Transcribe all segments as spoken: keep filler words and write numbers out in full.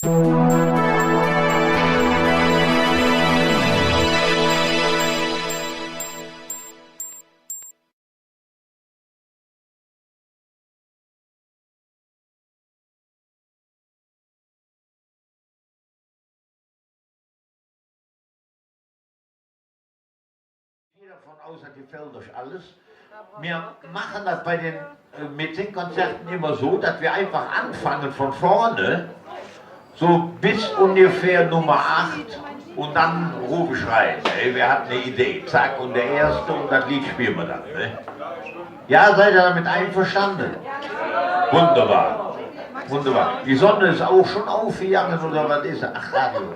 Ich gehe davon aus, dat gefällt üch alles. Mir maache dat bei de, äh, Mitsingkonzerte immer su, dat mir einfach aanfange vun vörre, su bes ungefähr Nummer aach, un dann Rufe schreie. Hey, wä hät en Idee? Zack, un dä Eetste, un dat Leed spille mer dann, ne? Jo, sidd ehr domet einverstande? Wunderbar. Wunderbar. De Sonn es och ald opgegange, oder wat es? Ach, Radio.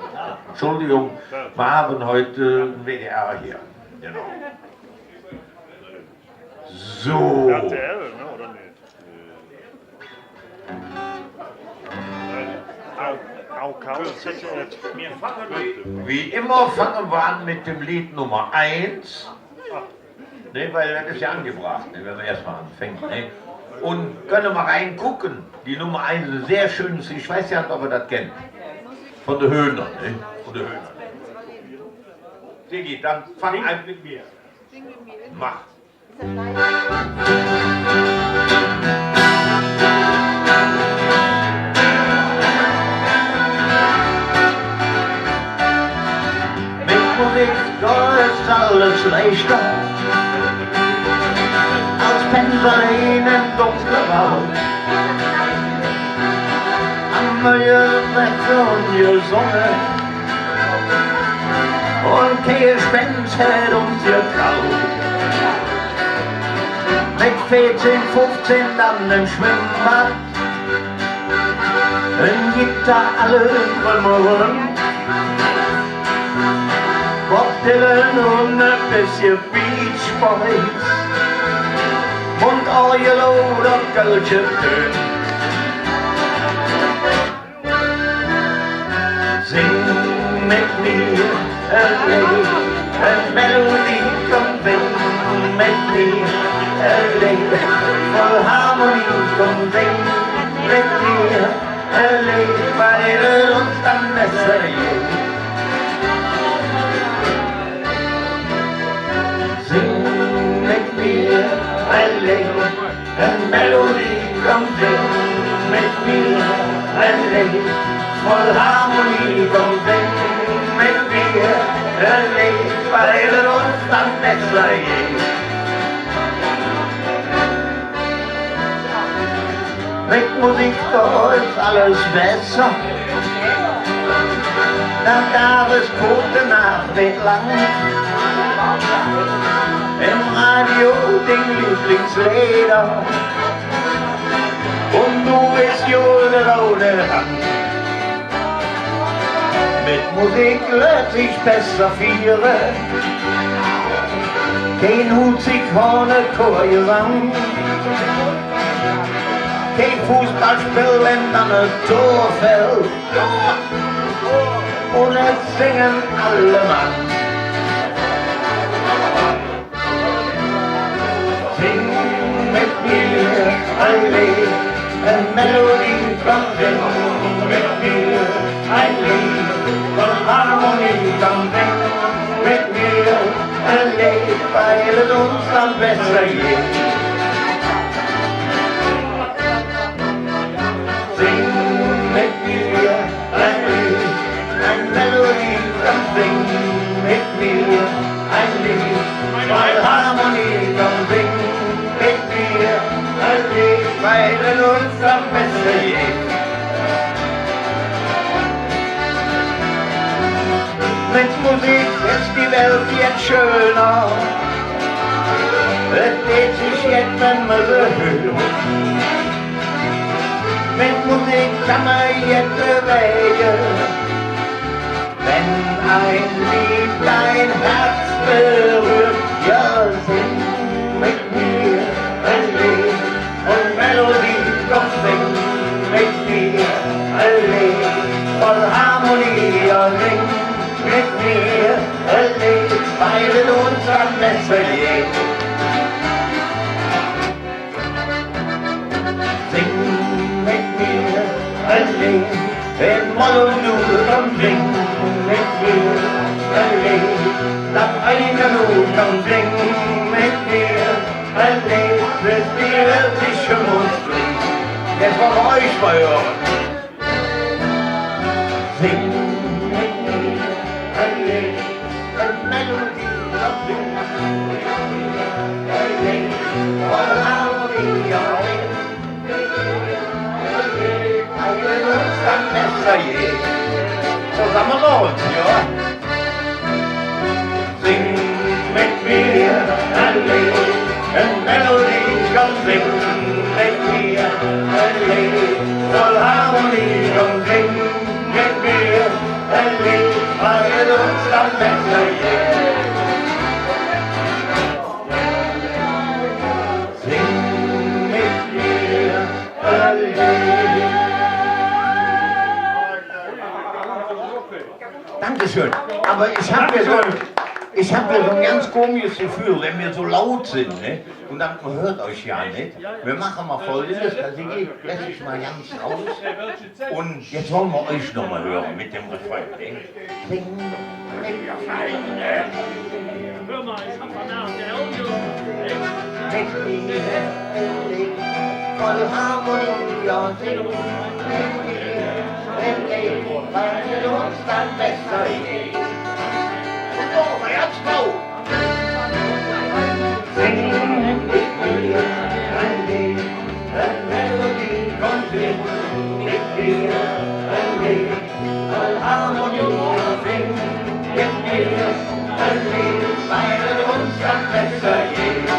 Entschuldigung, mer han hügg, äh, W D R hee. Genau. Su. R T L, ne, oder nit? Wie immer fange mer aan met dem Leed Nummer eins. Ne, weil dat es jo aangebraht, ne, wann mer eets ens aanfängk, ne? Un künne mer mal reingucke, de Nummer eins es e sehr schönes, ich weiß jo nit, ob ehr dat kennt. Vun de Höhner, ne? Vun de Höhner. Siggi, dann fang an met mir. Maach. Met Musik, do es alles leichter als Pendel en däm dunkle Wald. Am Morge weed ungesunge un kei Gespens hät uns gekraut. Met veezehn, fuffzehn dann em Schwemmbadd, en Gitarr, alles dröm un drang. Bob Dylan un e bessche Beach Boys un Orgel oder kölsche Tön. Sing met mir e Leed, en Melodie, kumm, sing met mir e Leed, voll Harmonie, kumm, sing met mir e Leed, weil et uns dann besser geiht. Sing met mir e Leed, en Melodie, kumm, sing met mir e Leed, voll Harmonie, kumm, sing met mir e Leed, weil et uns dann besser geiht. Met Musik, do es alles besser. Dä Dag es koot, de Naach weed lang. Em Radio ding Leedleeder un do es gode Laun dran. Met Musik läät sich besser fiere. Kein Hutzig ohne Chorgesang. Kein Fußballspill, wann dann e Tor fällt un et singe alle Mann. Sing met mir e Leed, en Melodie, kumm, sing met mir e Leed, voll Harmonie, kumm, sing met mir e Leed, weil et uns dann besser geiht. Sing met mir e Leed, en Melodie, kumm, sing met mir e Leed, voll Harmonie, kumm, sing met mir e Leed, weil et uns dann besser geiht. Met Musik es de Welt jetz schöner. Et deit sich jet, wann mer se hürt. Met Musik kann mer jet bewäge. Wenn ein Lied dein Herz berührt, ja, sing mit mir ein Lied. Und Melodie, komm, sing mit mir ein Lied voll Harmonie, ja, sing mit mir ein Lied, weil es uns am besten geht. Sing mit mir ein Lied, Wenn mol un du kummst, sing met mir e Leed, dat eine Leed, kumm, sing met mir e Leed, bes die Welt sich öm uns dreht. Jetz wollen mer üch mol hüre. Sing met mir e Leed, en Melodie, kumm, sing met mir e Leed, voll Harmonie, jo, sing. Zesamme, jo. Sing met mir e Leed, en Melodie, kumm, sing met mir e Leed, voll Harmonie, kumm, sing met mir e Leed, weil uns dat besser geht. Sing met mir e Leed. Dankeschön. Ävver ich han do su, ich han do su e ganz komisches Geföhl, wann mer su laut sin, ne? Un dann, mer hürt üch jo nit. Mer maache mol Folgendes, dat ich, dat ich mol ganz raus. Un jetz wolle mer üch noch mol hüre met däm Refrain, ne? Sing met mir. Hür ens, ich han vun R T L geloot. Met mir, voll Harmonie, jo, sing met mir, weil uns dat besser geht. Un noch ens, jetz mol. Sing met mir e Leed, en Melodie, kumm, sing met mir e Leed, voll Harmonie, sing met mir e Leed, weil uns dat besser geht.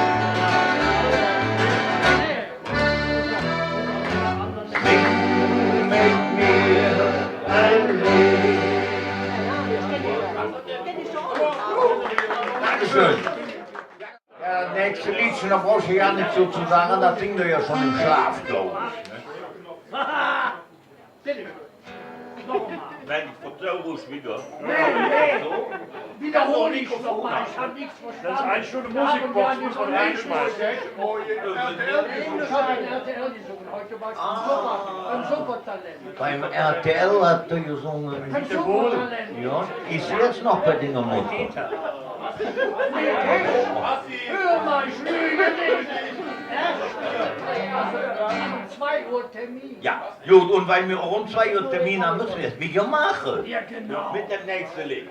Sing met mir e Leed. Dankeschön. Jo, dat nächste Leedche, do bruchs de jo nit su ze sage, dat singk mer jo ald em Schlaf, gläuv ich, ne? Nä, ich verzäll bloß widder. Nä, nä. Widderhol nit noch ens. Ich han nix verstande. Dat es eigentlich nor en Musikbox, die mer reinschmieß. Beim R T L hät hä gesunge. Jo, ich sinn jetz noch bei dinger Mutter. Jo, god, un weil mer och öm zwei Uhr Termin han, müsse mer jetz widder maache. Jo, genau. Met däm nächste Leed.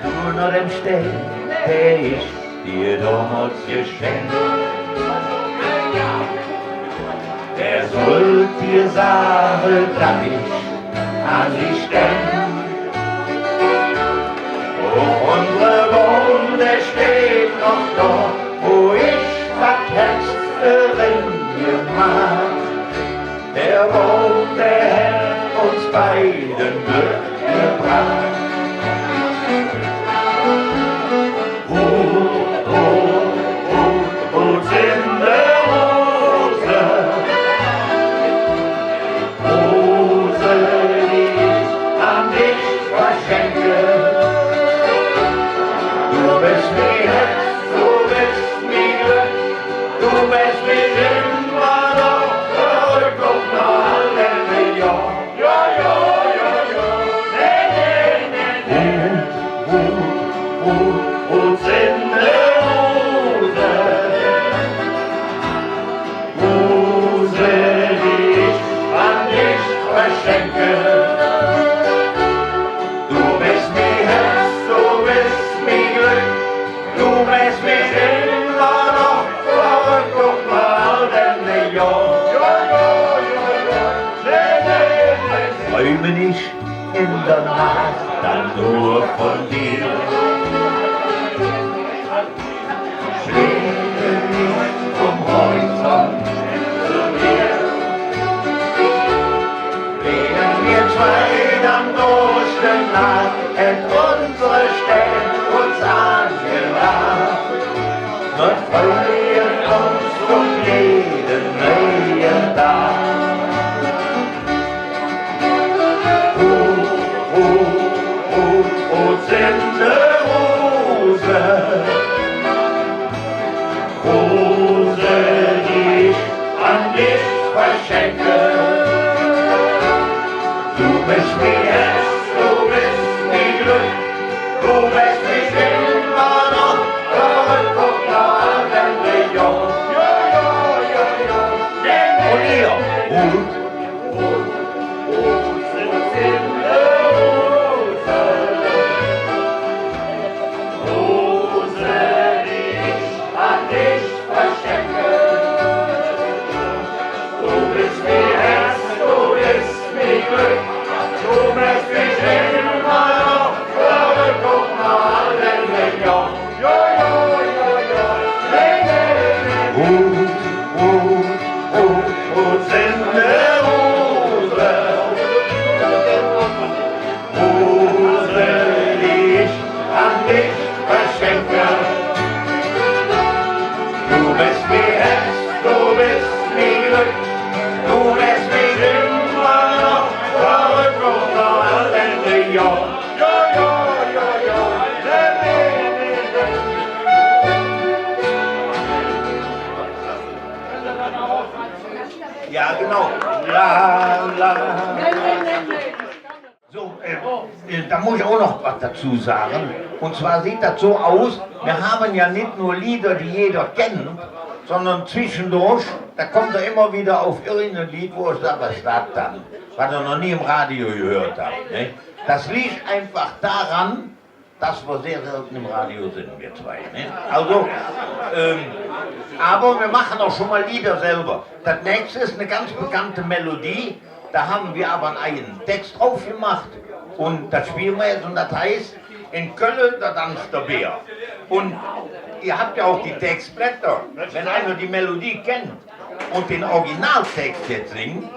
Nor noh däm Stein, dä ich dir domols geschenk, dä sollt dir sage, dat ich an dich denk. Och unse Baum, dä steiht noch do, wo ich dat Hätz drin gemaht. Dä Baum, dä hät uns beide Glöck gebraht. Hu, hu, hu, hu, Sinnerose. Rose, die ich an dich verschenke. Do bes mi Hätz, do bes mi Glöck, do mähs mich immer noch verröck, och noh all denne Johr. Jo, jo, jo, jo. Nä, nä, nä, nä. Rose, Rose, Rose, Rose, Rose. Rose, die ich an dich verschenke. Do bes mi Hätz, do bes mi Glöck, do mähs mich immer noch verröck, och noh all denne Johr. Träum ich en der Naach dann nor vun dir. Schwebe ich vum Horizont zo dir. Wääde mer zwei dann durch de Naach, hät unsere Stääd uns aangelaht. Mer freue uns op jede neue Dag. Hu, hu, hu, hu, Sinnerose. Verschenke. Du bist mi Herz, du bist mi Glück, du wärst mi immer noch verrückt und noch all Ende Jahr. Jo, jo, jo, jo. Ja, genau. La, la. So, äh, äh, da muss ich auch noch was dazu sagen. Und zwar sieht das so aus, wir haben ja nicht nur Lieder, die jeder kennt, sondern zwischendurch, da kommt er immer wieder auf irgendein Lied, wo ich sage, was ist das dann? Was er noch nie im Radio gehört hat, ne? Das liegt einfach daran, dass wir sehr selten im Radio sind, wir zwei, ne? Also, ähm, aber wir machen auch schon mal Lieder selber. Das nächste ist eine ganz bekannte Melodie, da haben wir aber einen eigenen Text drauf gemacht und das spielen wir jetzt und das heißt, in Kölle, da danzt der Bär. Und ihr habt ja auch die Textblätter. Wenn einer die Melodie kennt und den Originaltext jetzt singt,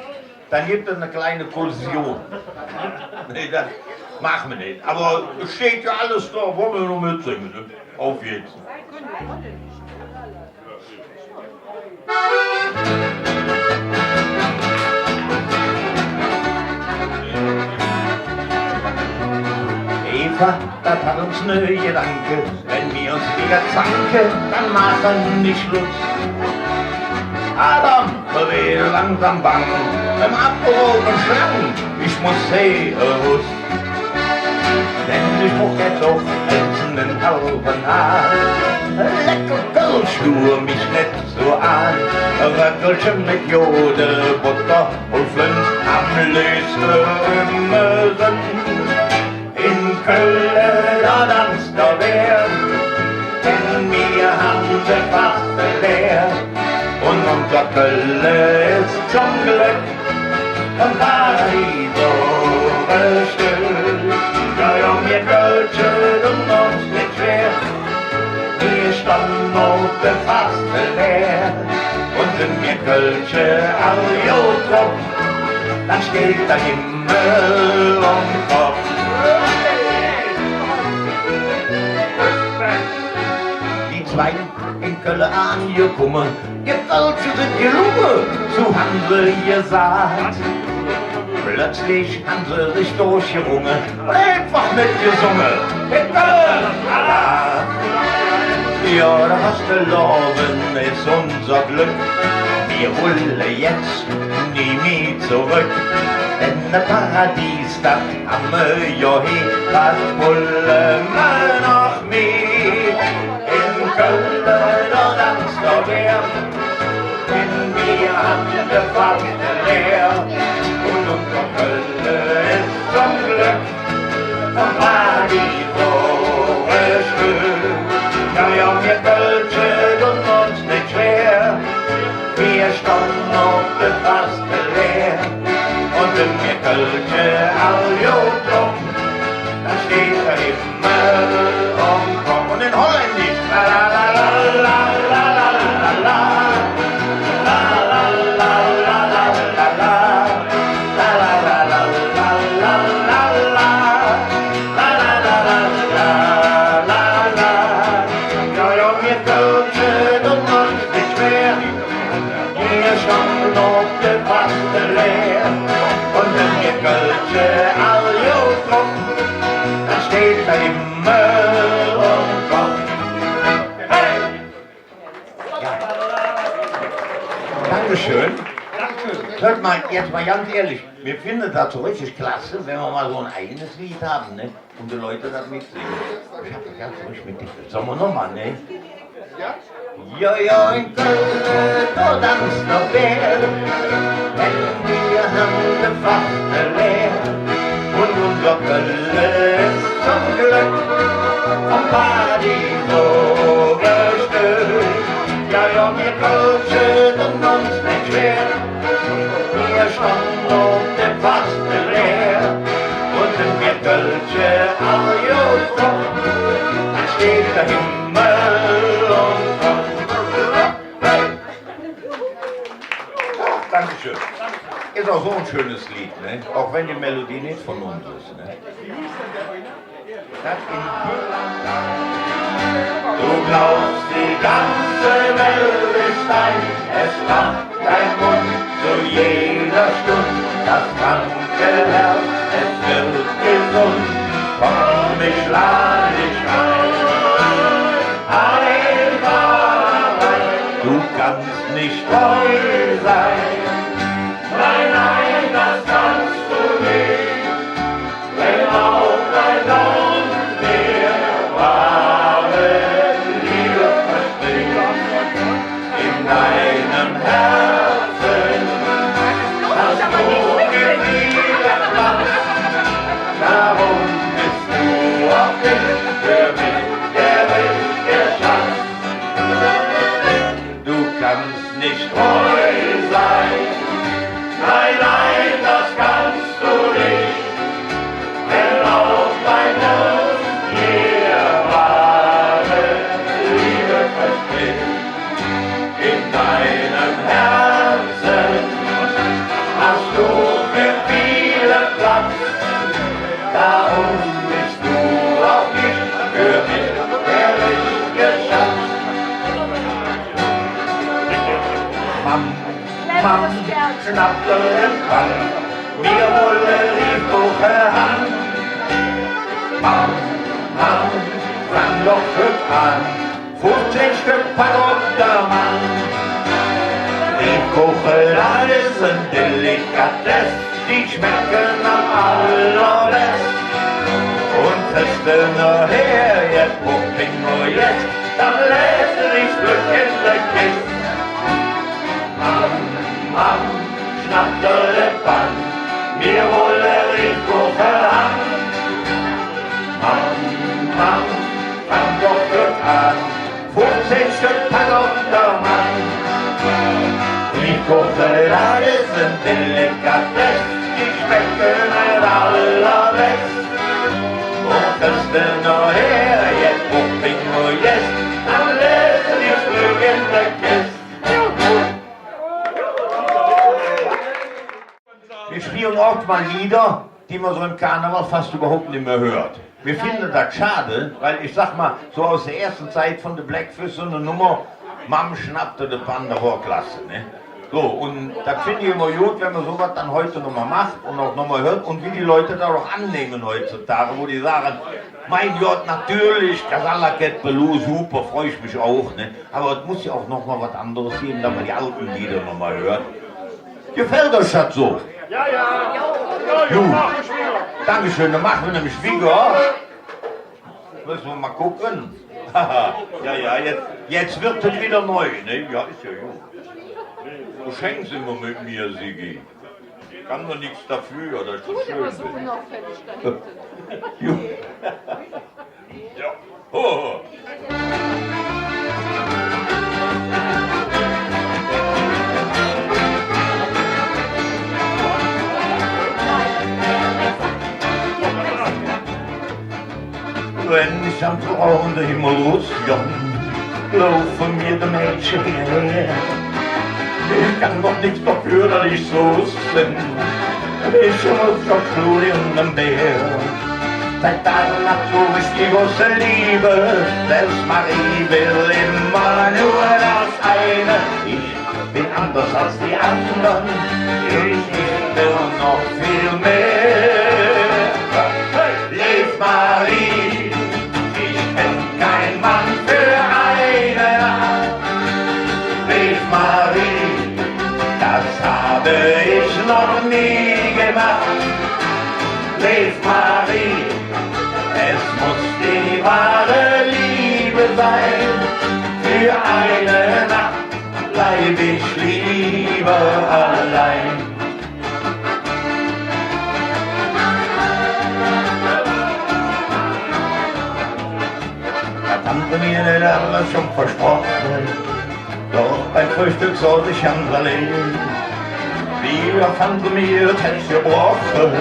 dann gibt es eine kleine Kollision. Nee, das machen wir nicht. Aber es steht ja alles da, wollen wir nur mitsingen, ne? Auf jeden Fall. Eva, dat hat uns ne Gedanke, wenn mir uns wieder zanke, dann machen nit Schluss. Adam, mir weede langsam bang, beim Abrobe Schlang, ich muss he erus. Denn ich bruch jetz och ens ene halve Hahn. Lecker Kölsch, luur mich net su aan. E Röckelche met Jode, Botter un Flönz am leevste ömme Sönn. In Kölle, do danz der Bär, denn mir han de Faste leer. Un unser Kölle es zom Glöck vum Paradies Stück. Jo, jo, mir Kölsche dun uns nit schwer, mir stonn op de Faste leer. Un sin mir Kölsche all god drop, dann steiht der Himmel om Kopp. Die zwei in Kölle aangekumme, ihr Kölsche sin gelunge, su han se gesaht. Plötzlich han se sich durchgerunge un einfach metgesunge: In Kölle, alaaf! Jo, der Fastelovend es unser Glöck, mir wolle jetz nie mih zoröck. Denn de Paradies, dat han mer jo he, wat wolle mer noch mih? In Kölle, do danz der Bär, denn mir han de Faste leer. Un unser Kölle es zom Glöck vum Paradies Stück. Jo, jo, mir Kölsche dun uns nit schwer, mir stonn op de Faste leer. Un sin mir Kölsche all god drop, dann steiht der Himmel om Kopp. Un en Holländisch. La, la, la, la. Jo, jo, mir Kölsche dun uns nit schwer, mir stonn op de Faste leer. Un sin mir Kölsche all god drop, dann steiht der Himmel om Kopp. Hey! Ja. Dankeschön. Hört mal, jetzt mal ganz ehrlich, mir finge dat su richtig klasse, wenn mer mal su en eigenes Lied han, ne? Un de Lück dat metsinge. Ich han dat ganz richtig metgekriege. Sagen mer noch mal, ne? Jo, jo, in Kölle, do danz der Bär, denn mir han de Faste leer. Un unser Kölle es zom Glöck vum Paradies Stück. Jo, jo, mir Kölsche dun uns nit schwer, mir stonn op de Faste leer. Un sin mir Kölsche all god drop, dann steiht der Himmel om Kopp. Ach, dankeschön. Ist auch so ein schönes Lied, ne? Auch wenn die Melodie nicht von uns ist, ne? Du glaubst, die ganze Welt ist dein, es lacht dein Mund zu jeder Stund, das kranke Herz, es wird gesund. Komm, ich lade dich ein, ein Wein. Du kannst nicht treu sein, nein, nein, das kannst du nicht. Wenn auch dein Mund mir wahre Liebe verspricht, in deinem Herzen hast du für viele Platz. Darum bist du auch nicht für mich der richtige Schatz. Du kannst nicht treu sein. Nein, nein, das kannst du nicht. Wenn auch dein Mund mir wahre Liebe verspricht, in deinem Herzen hast du für viele Platz. Darum bist du auch nicht für mich der richtige Schatz. Mamm, Mamm, schnapp der Pann, mir wolle Rievkoche han. Mamm, Mamm, fang doch hügg aan, fuffzehn Stöck pack op der Mann. Rievkoche, dat es en Delikatess, die schmecken am allerbest. Un kriss de nohher jet Pudding, o jes, dann läs de dich glöck en de Kess. Mamm, Mamm, schnapp der de Pann, mir wolle Rievkoche han. Mamm, Mamm, fang doch hügg aan, fuffzehn Stöck pack op der Mann. Rievkoche, dat es en Delikatess, die schmecken am allerbest. Un kriss de nohher jet Pudding, o jes, dann läs de dich glöck en de Kess. Wir spielen oft mal Lieder, die man so im Karneval fast überhaupt nicht mehr hört. Wir finden das schade, weil ich sag mal, so aus der ersten Zeit von The Bläck Fööss so eine Nummer, Mamm, schnapp der de Pann, dat war klasse, ne? So, und das finde ich immer gut, wenn man sowas dann heute nochmal macht und auch nochmal hört und wie die Leute das auch annehmen heutzutage, wo die sagen, mein Gott, natürlich, Casalla Cat Ballou, super, freue ich mich auch, ne? Aber es muss ja auch nochmal was anderes geben, dass man die alten Lieder nochmal hört. Gefällt euch das so? Ja, ja. Gut. Dankeschön, dann machen wir nämlich wieder. Müssen wir mal gucken. Ja, ja, jetzt, jetzt wird es wieder neu, ne? Ja, ist ja gut. Du schenkst immer mit mir, Sigi. Kann doch nichts dafür, dass ich so schön bin. Tut immer so unauffällig da hinten. Gut. Ja. Ho, ho. Wenn ich am grauen Himmel ruß, ja, laufen mir die Mädchen hinterher. Ich kann doch nichts dafür, dass ich so bin. Ich muss doch Florian den Bär. Seit Tagen hab ich die große Liebe, selbst Marie will immer nur das eine. Ich bin anders als die anderen, ich will noch viel mehr. Leev Marie, ich bin kein Mann für eine Nacht. Leev Marie, das habe ich noch nie gemacht. Leev Marie, es muss die wahre Liebe sein. Für eine Nacht bleib ich lieber allein. Hat Tante mir das alles schon versprochen, doch beim Frühstück saß ich ganz allein. Wie hat Tante mir das Herz gebrochen,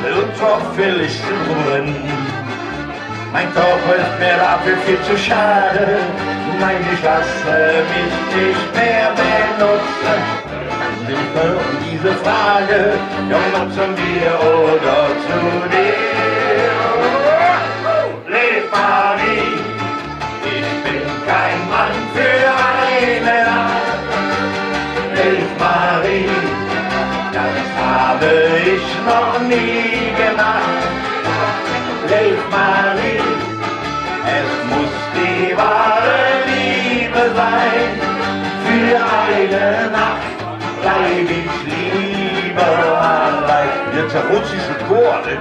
und so viel ich drin. Mein Körper ist mir dafür viel zu schade. Nein, ich lasse mich nicht mehr benutzen. Nicht mehr um diese Frage, ja, zu mir oder zu dir. Es muss die wahre Liebe sein. Für eine Nacht bleib ich lieber allein. Jetz russisch Chor, ne?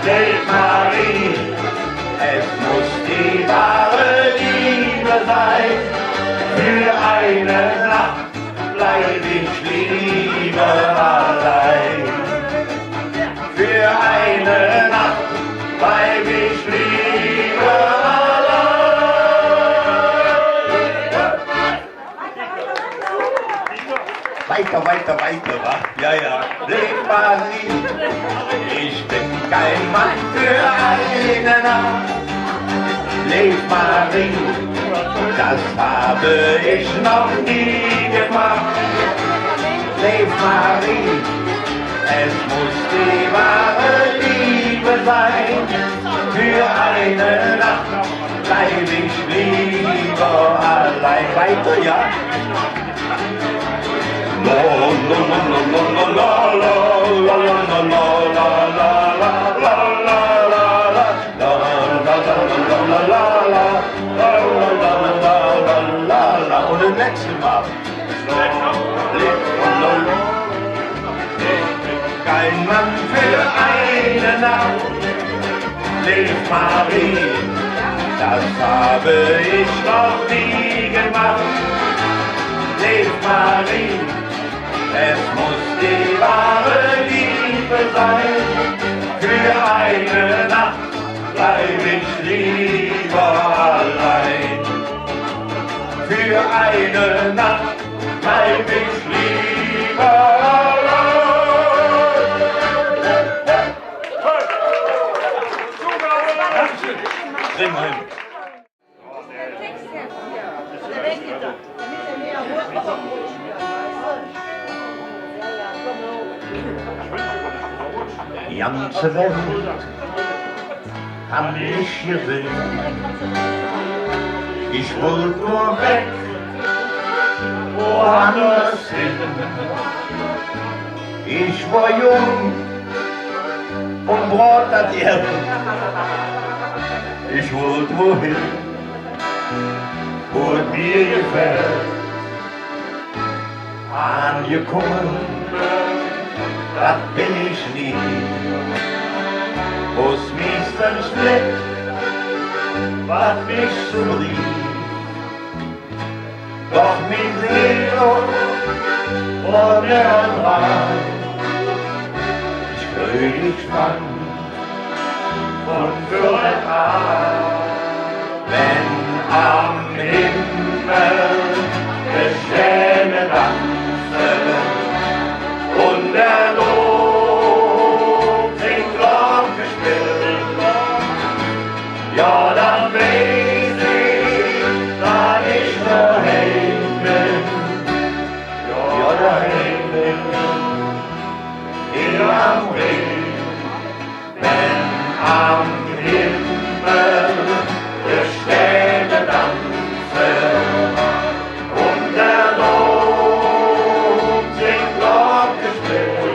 Lev Marie, es muss die wahre Liebe sein. Für eine Nacht bleib ich lieber allein. Für eine Nacht bleib ich lieber allein. Weiter, weiter, weiter, wa? Ja, ja. Lev Marie, ich bin kein Mann für eine Nacht. Lev Marie, das habe ich noch nie gemacht. Lev Marie, es muss die wahre Liebe sein. Für eine Nacht bleib ich lieber allein. Weiter, ja? Und das nächste Mal. Kein Mann für eine Nacht. Lev Marie, das habe ich noch nie gemacht. Lev Marie, es muss die wahre Liebe sein. Für eine Nacht bleib ich lieber allein. Für eine Nacht bleib ich lieber allein. Kriegen wir hin. Die ganze Welt han ich gesinn. Ich wollt nur weg, woanders hin. Ich wor jung un broht dat Geld. Ich wollt wohin, wo et mir gefällt. Angekumme, dat ben ich nie. Wo's mich dann schlecht, wat mich su rief. Doch ming Sehnsuch wor näher dran. Ich krög mich Schwang vun vürre aan. Wenn am Himmel de Sterne danze un der Dom sing Glocke spille, jo, dann weiß ich, dat ich doheim ben. Jo, doheim ben. Hee am Rhing. Wenn am Himmel de Sterne danze un der Dom sing Glocke spille,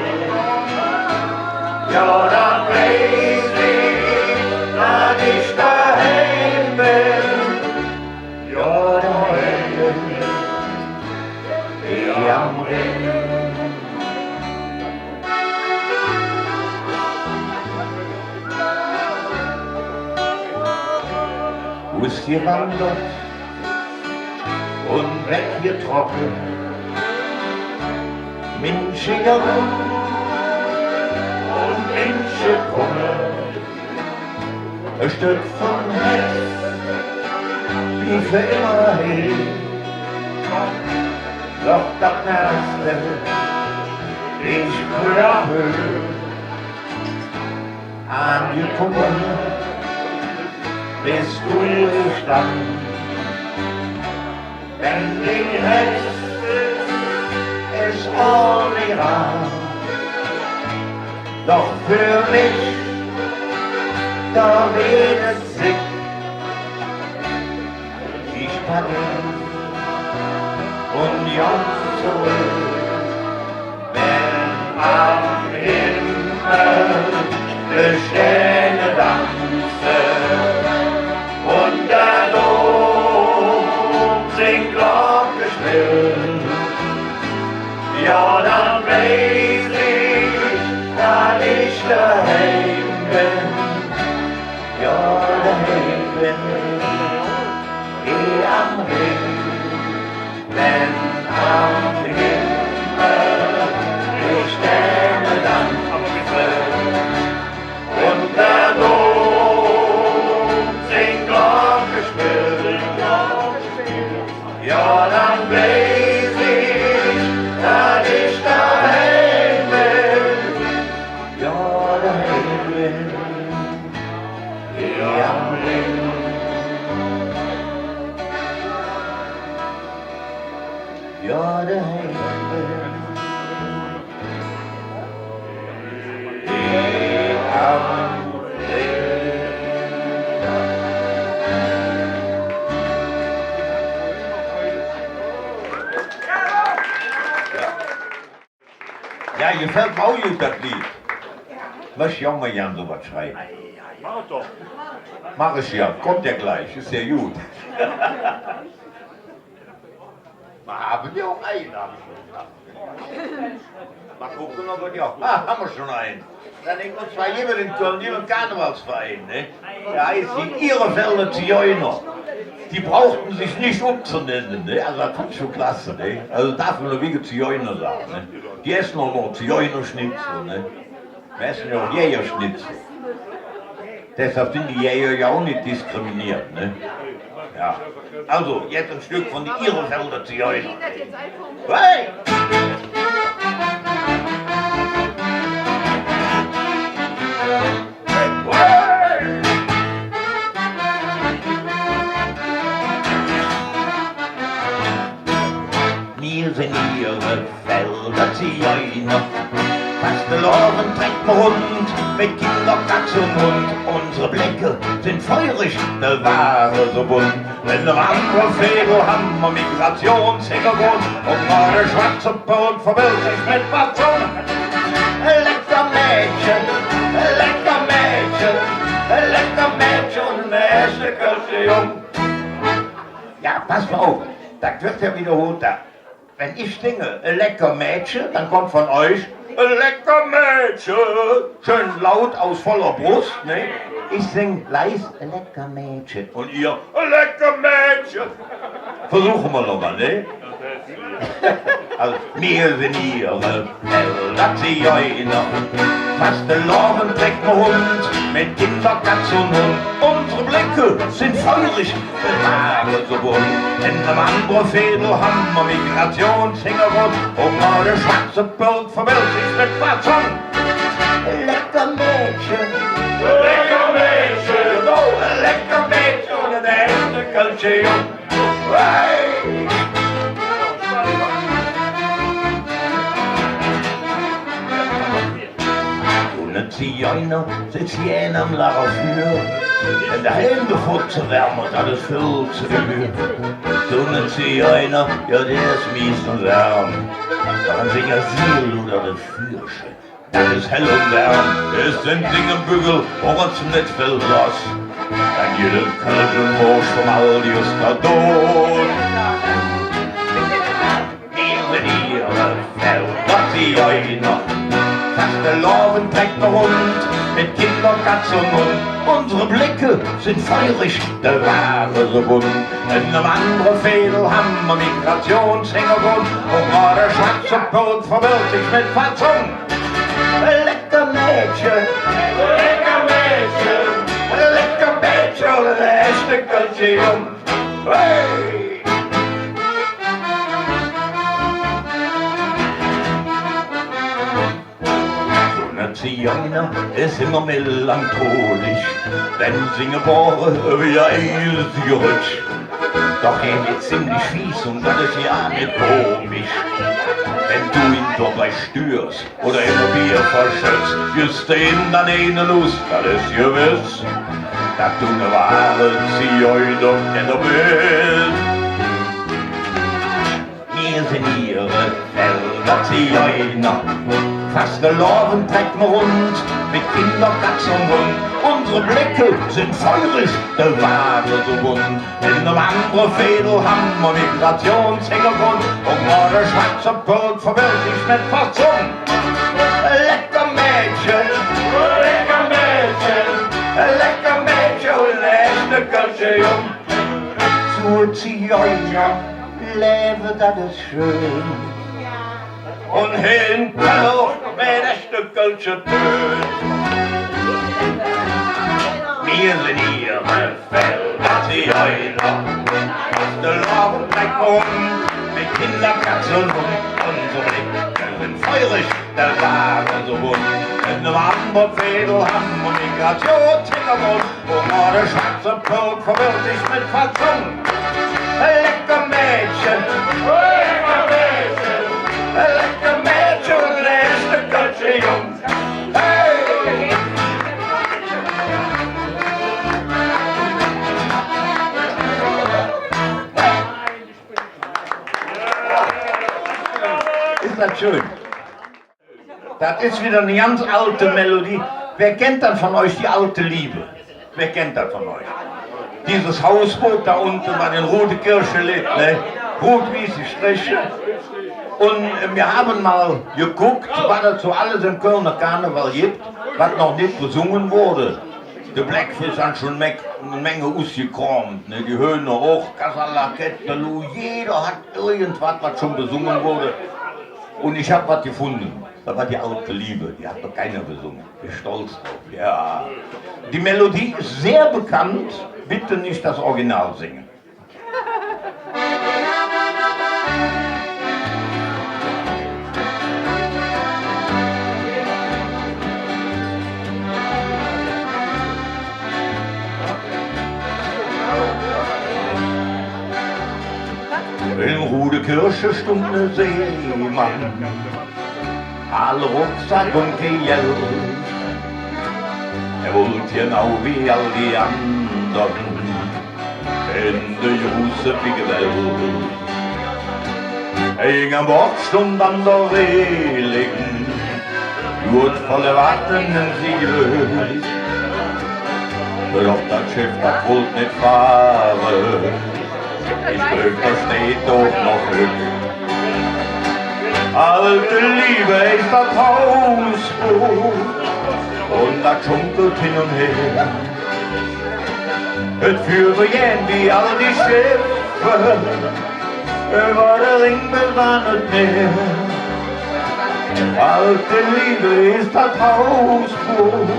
jo, dann weiß ich, dat ich doheim ben. Jo, doheim ben. Hee am Rhing. Usgewandert un weggetrocke, Minsche gonn un Minsche kumme, e Stöck vun Hätz För immer he. Doch dat Meiste es vörher. Angekumme bes do eesch dann, wann de Ress es ohne Rand. Doch för mich, do weed et Zigg, ich pack un gonn zoröck. Wann am Himmel de Stääne danze un der Dom sing Glocke spillt, jo, dann weiß ich, dat ich doheim ben. Jo, doheim ben ich am Rhing. Wann am Himmel de Stääne danze un der Dom sing Glocke spillt, jo, dann weiß ich, dat ich doheim ben. Jo, doheim ben ich am Rhing. Jo, doheim ben ich am Rhing. Jo, gefällt mer och god, dat Leed. Mööch ich och mal gään su wat schrieve. Maach ich jo, kütt jo glich, es jo god. Mer han jo och ein, han mer schon. Mal gucke, ob mer, jo, ah, han mer schon ein. Dann ich muss mal hee en Kölle, hee en Karnevalsverein, ne? Dä heiß die Ihrefelder Zigeuner. Die bruche sich nit ömzenenne, ne? Alsu, dat fand ich schon klasse, ne? Alsu, darf mer wigge Zigeuner sage, ne? Die esse och noch Zigeunerschnitzel, ne? Mer esse jo och Jägerschnitzel. Deshalb sin die Jäger jo och nit diskrimineet, ne? Jo. Alsu, jetz e Stöck vun de Ihrefelder Zigeuner. Hey! Mir sin Ihrefelder Zigeuner, Fastelovend trecke mer runt, met Kinder, Katz un Hund. Unsere Blecke sin feurig, de Ware su bunt. En andere Veedel han mer Migrationshingergrund. Un grad schwarze Pöls verwellt sich met Batzunge. Lecker Mädche, lecker Mädche, lecker Mädche un ene echte kölsche Jung. Jo, pass mal op, dat weed jo widderholt. Wann ich singe, e lecker Mädche, dann kütt vun üch e lecker Mädche. Schön laut, us voller Brust, ne? Ich sing leis, e lecker Mädche. Un ehr, e lecker Mädche. Versuche mer noch ens, ne? Alsu, mir sin Ihrefelder Zigeuner, Fastelovend trecke mer runt, met Kinder, Katz un Hund. Unsere Blecke sin feurig, de Ware su bunt. En andere Veedel han mer Migrationshingergrund. Un grad schwarze Pöls verwellt sich met Batzunge. Lecker Mädche. Lecker Mädche. Genau, lecker Mädche un ene echte kölsche Jung. Hey! Su ne Zigeuner setz ich gään am Lagerfüür. Wann der Helm gefrotze wör, dat es vill ze düür. Su ne Zigeuner, jo, dä es miestens ärm. Ävver en singer Siel luddert e Füürche. Dat es hell un wärm, es en singem Büggel och nit vill loss. Dann gitt et kölsche Woosch vum Aldi us der Dod. Mir sin Ihrefelder Zigeuner, Fastelovend trecke mer runt, met Kinder, Katz un Hund. Unsere Blecke sin feurig, de Ware su bunt. En andere Veedel han mer Migrationshingergrund. Un grad schwarze Pöls verwellt sich met Batzunge. Lecker Mädche, lecker Mädche, lecker Mädche, ene echte kölsche Jung. Hey! Su ne Zigeuner es immer melancholisch, denn singe Bohre wie e eisig Rötsch. Doch hee es ziemlich fies un dat es jo nit komisch. Wann do in der Besch stürs oder immer Bier verschötts, küss de im dann eine loss, dat es gewess, dat do ne wahre Zigeuner kenner bes. Mir sin hee Felder Zigeuner, Fastelovend treck mer rund, met Kinder, Katz un Hund. Unsere Blecke sin feurig, de Ware su bunt. En enem andere Veedel han mer Migrationshingergrund. Un grad schwarze Pölk verwirrt sich met Verzug. Lecker Mädchen, lecker Mädchen, lecker Mädchen un echte kölsche Jung. Su Zigeuner levve, dat es schön. Un hee en Keller met echte kölsche Tön. Mir sin hee Felder Zigeuner, Fastelovend treck mer rund, met Kinder, Katz un Hund. Unsere Blecke sin feurig, de Ware su bunt. En enem andere Veedel han mer Migrationshingergrund. Un grad schwarze Pölk verwirrt sich met Verzug. Lecker Mädchen, lecker Mädchen, lecker Mädchen un echte kölsche Jung. Hey! Es dat schön? Dat es widder en ganz alte Melodie. Wä kennt dat vun üch, die alte Liebe? Wä kennt dat vun üch? Dieses Hausboot do unge bei der Rude Kirche leet, ne? Rot-wieße Sträch. Un, äh, mir han ens geguck, wat et su alles em Kölner Karneval gitt, wat noch nit besunge woodt. De Bläck Fööss han ald en Meng usgekromp, ne? Die Höhner och, Kasalakett, Lou, jeder hät irgendwat, wat ald besunge woodt. Un ich han wat gefunge. Dat wor die alte Liebe, die hät noch keiner besunge. Bin stolz drop, jo. Die Melodie es sehr bekannt, bitte nit dat Original singe. En Rude Kirche stundt ne Seemann, ohne Rucksack un kei Geld. Hä wollt genau wie all die andere en de große, wigge Welt. En Bord stundt an der Reling, Luut voll Erwachte en Segel. Doch dat Scheff, dat wollt nit fahre. Ich gläuv, dat steiht och noch hügg. Alte Liebe es dat Hausboot, un dat schunkelt hin un her. Et fürt su gään wie all die Scheffs üvver der Rhing bes an et Meer. Alte Liebe es dat Hausboot,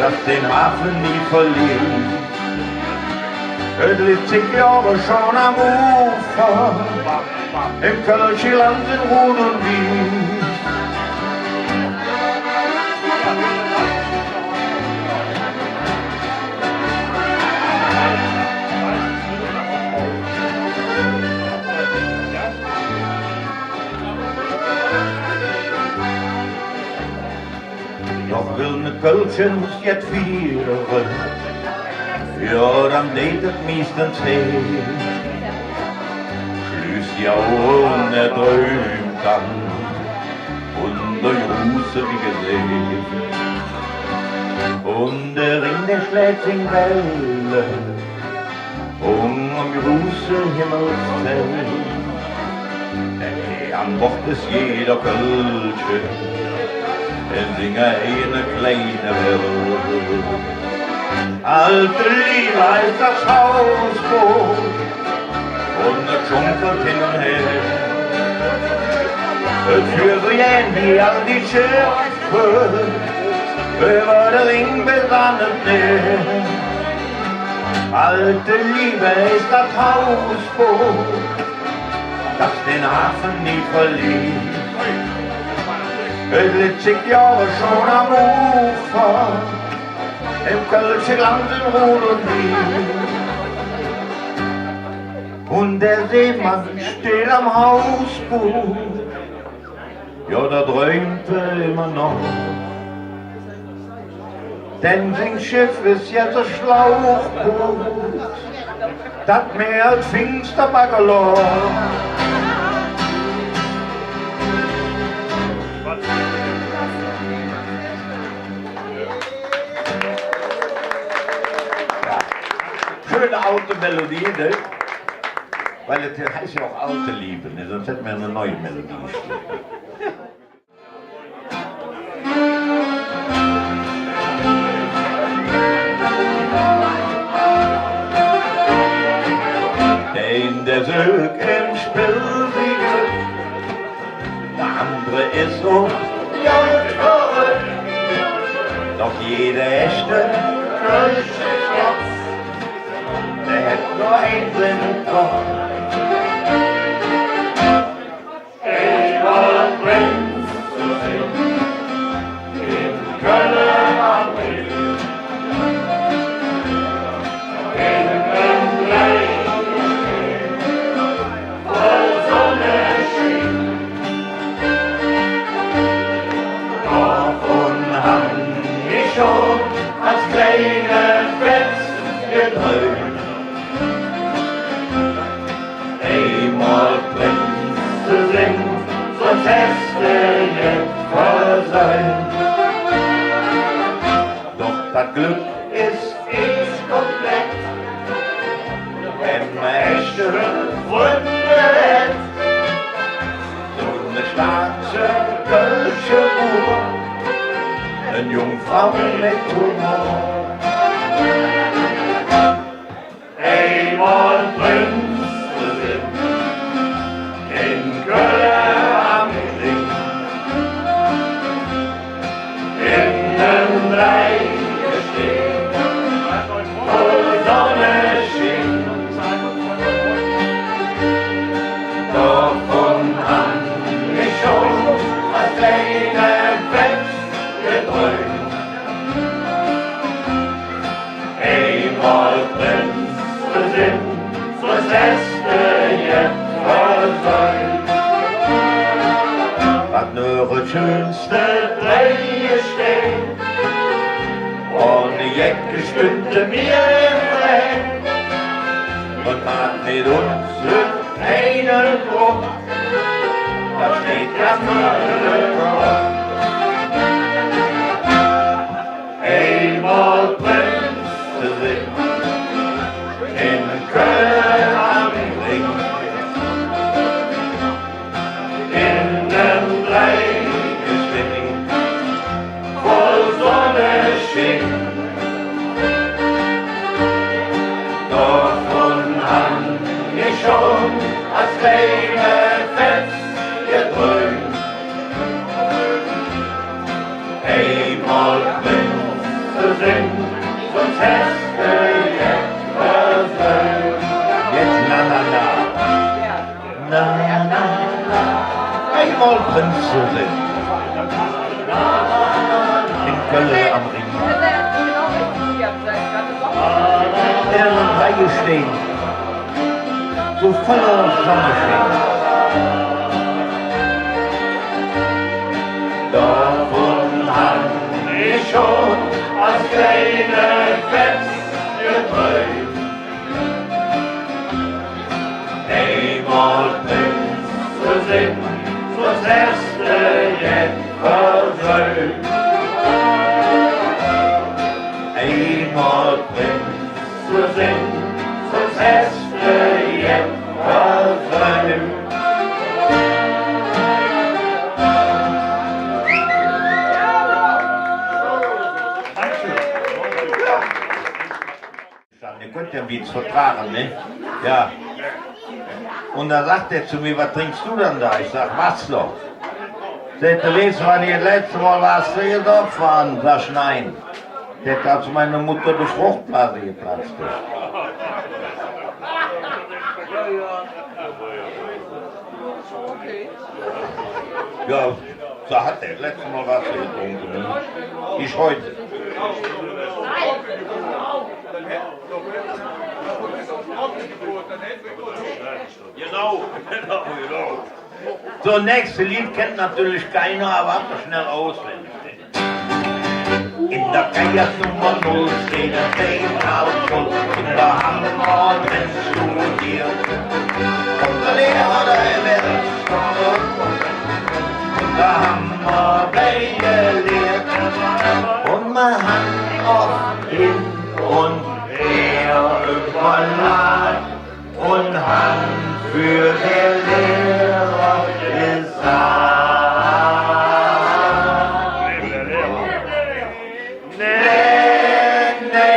dat der Hafe nie verliet. Et litt sich ävver schon am Ufer, em kölsche Land en Ruh un Wieß. Doch well ne Kölsche jet fiere, jo, dann deit et miestens weh. Schlüss die Auge un hä drömp dann vun der große, wigge See. Un der Rhing, dä schläg sing Welle ungerm große Himmelszelt. An Bord es jeder Kölsche en singer eigene kleine Welt. Alte Liebe heiß dat Hausboot un et schunkelt hin un her. Et fürt su gään wie all die Scheffs üvver der Rhing bes an et Meer. Alte Liebe ist das Hausboot, das den Hafen nie verließ. Es litt zig Jahre schon am Ufer, im kölsche Glanz in Ruh und Ries. Und der Seemann steht am Hausboot, jo, do drömt hä immer noch. Denn sing Scheff es jetz e Schlauchboot, dat mehr als Finsterbaggerloch. Schöne alte Melodie, ne? Weil et heiß jo och Alte Liebe, ne? Sonst hätte mer jo en neue Melodie geschrieben. Dä eine, dä sök em Spill si Glöck, dä andere es och ganz verröck. Doch jeder echte kölsche Schatz, dä hät nor eins em Kopp. Eimol Prinz ze sin en Kölle am Rhing, en enem Leib voll Sonneschien. Dovun han ich schon als kleine Fetz gedrömp. Eimol Prinz ze sin, söns häs de jet versömp. Doch dat Glöck es nit komplett, wann mer echte Fründe hät. Su ne starke kölsche Buur, en Jungfrau met Humor. Eimol Prinz ze sin en Kölle am Rhing, en enem Dreigestee voll Sonneschien. Dovun han ich schon als kleine Fetz gedrömp. Eimol Prinz ze sin, söns häs de jet versömp. Wat nor et schönste Dreigestee, ohne Jeck stünd mer em Rhing. Un maht met uns en Grupp, dat steiht ganz öönt op. Eimol Prinz ze sin en Kölle am Rhing, en enem Dreigestee voll Sonneschien. Dovun han ich schon als kleine Fetz gedrömp. Eimol Prinz ze sin, söns häs de jet versömp. Jetz na, na, na. Na, na, na. Eimol Prinz ze sin en Kölle am Rhing. En enem Dreigestee su voller Sonneschien. Dovun han ich schon als kleine Fetz gedrömp. Eimol Prinz ze sin, söns häs de jet versömp. Eimol Prinz ze sin, söns häs de jet versömp. Ehr künnt jo en Witz vertrage, ne? Jo. Un do säht hä zo mir: „Wat drinks do dann do?“ Ich sag: „Wasser.“ Säht hä: „Wees do, wann do et letzte Mol Wasser gedronke häs?“ Sag ich: „Nein.“ Hätte, als meine Mutter die Fruchtblase geplatzt ist. Ja, da hat er letztes Mal Wasser getrunken, ne? Ich heute. Genau, genau, genau. So, nächste Lied kennt natürlich keiner, aber hat man schnell auswendig. In der Klass Nummer null steht der Dame Karl Schulz, in der Hammer drin studiert. Und der Lehrer, der will, und der Hammer bei gelehrt. Und man hat oft hin und her überlagt, und han för der Lehrer gesaht: Nä, nä,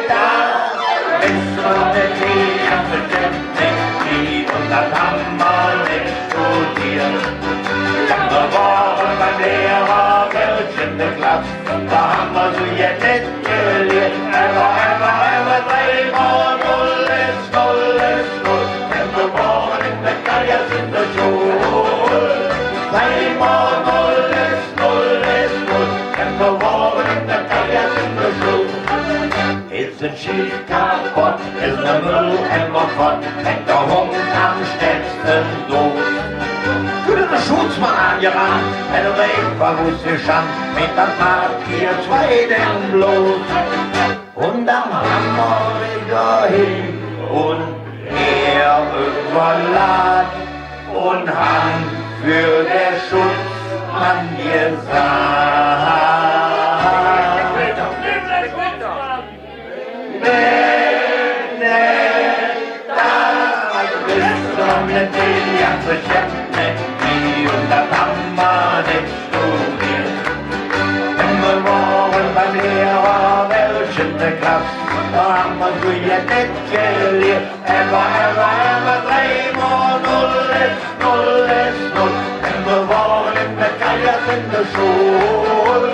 dat es doch nit, dat es bestimmt nit, un dat han mer nit studeet. Dann wore mer beim Lehrer, welche de Klass, do han mer su jet nit geleet. Ävver, ävver, ävver, dreimol null es null es null, wenn mer wore in der Geiers in der Schull. Dreimol null es null es null, wenn mer wore in der Geiers in der Schull. Es en Schild kapodd, es ene Müllemmer fott, treckt der Hungk am stärkste doot. Kütt der Schutzmann aangerannt, hät en eenfach usgeschannt, met dat Maß vier zwei dann bloß. Un dann han mer widder hin un her üvverlaht un han för der Schutzmann gesaht: Nä, nä, dat es doch nit, dat es bestimmt nit, un dat han mer nit studeet. Wenn mer wore beim Lehrer, welche de Klass, do han mer su jet nit geleet. Ävver, ävver, ävver, dreimol null es null es null, wenn mer wore in der Geiers in der Schull.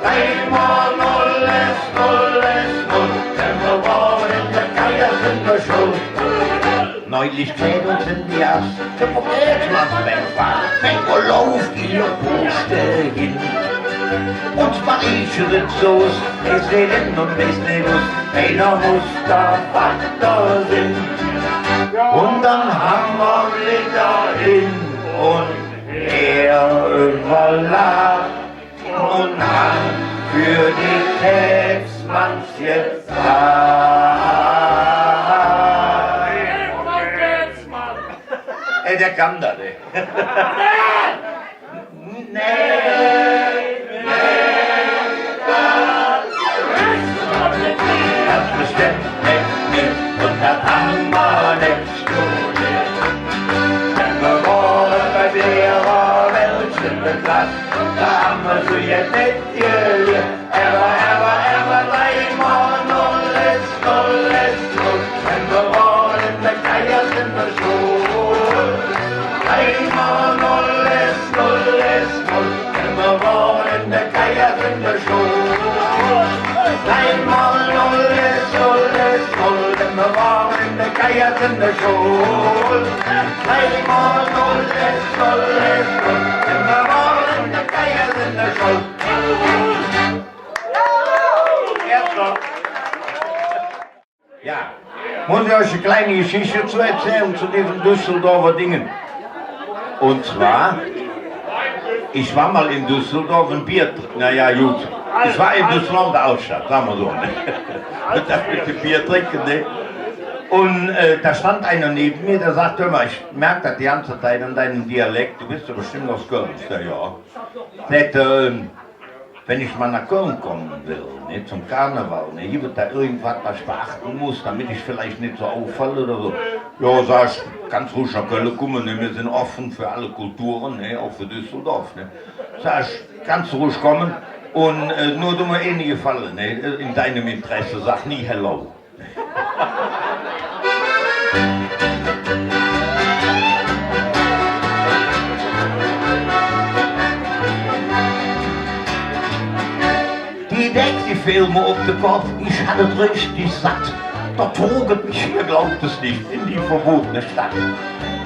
Dreimol null es null es null, wenn mer wore in der Geiers in der Schull. Neulich kräht uns en de Gass der Bertelsmann beim Fass. Wo lauft ehr Bursche hin? Uns Marieche sitz us, es nit en un es nit us, einer muss der Vatter sin. Un dann han mer widder hin un her üvverlaht un han för die Tätsmanns gesaht. Ey, der kann dat, ey. Nä, nä, dat es bestimmt nit, un dat han mer nit studeet. Wenn mer wore beim Lehrer, welche de Klass, do han mer su jet nit geleet. Ävver, ävver, ävver, dreimol null es null es null, wenn mer wore in der Geiers in der Schull. Dreimol null es null es null, wenn mer wore in der Geiers in der Schull. Dreimol null es null es null, wenn mer wore in der Geiers in der Schull. Dreimol null es null es null, wenn mer wore in der Geiers in der Schull. Ja, muss ich euch eine kleine Geschichte zu erzählen zu diesem Düsseldorfer Dingen. Und zwar, ich war mal in Düsseldorf ein Bier trinken. Na ja, gut. Ich war in Düsseldorf in der Altstadt, sagen wir so. Ne? Das mit dem Bier trinken, ne? Und äh, da stand einer neben mir, der sagte immer, ich merke das die ganze Zeit an deinem Dialekt, du bist ja bestimmt aus Köln. Ich sag, ja. Sagt, ähm, wenn ich mal nach Köln kommen will, ne, zum Karneval, ne, gibt es da irgendwas, was ich beachten muss, damit ich vielleicht nicht so auffalle oder so? Ja, sag ich, kannst ruhig nach Köln kommen, ne, wir sind offen für alle Kulturen, ne, auch für Düsseldorf, ne. Sag ich, kannst ruhig kommen und äh, nur tu mir einen Gefallen, ne, in deinem Interesse, sag nie Hello. Die Decke, die Fiel mer op der Kopp, ich hatt et richtig satt. Do trug et mich, ehr glaubt et nit, en die verbodene Stadt.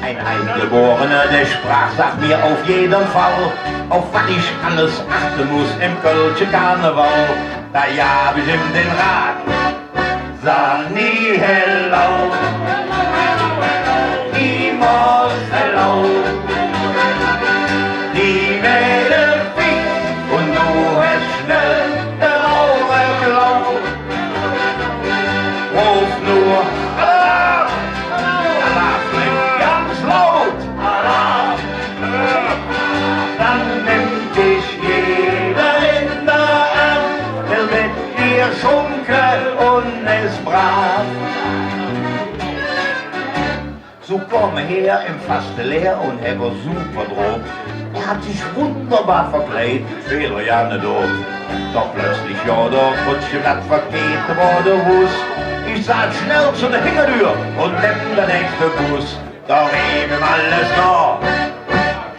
Ein Eingeborener, dä sprach, sag mer op jede Fall, op wat ich alles achte muss em kölsche Karneval. Do gov ich im der Rod: Sag nie Hello, niemols Hello. Die Mädel fick un do häs schnell de Auge blau. Ruf nor Alaaf, Alaaf, ganz laut Alaaf. Dann nimmt dich jeder in der Arm, will mit dir schunke un es brav. Su kom hä em Fasteläär un hä wor super drop. Hä hatt sich wunderbar verkleidt, wor jo nit doof. Doch plötzlich, jo, do künnt ich dat verkehrte wor bewuss. Ich saht schnell zo der Hingerdür un nemm der nächste Bus. Do weed em alles noh.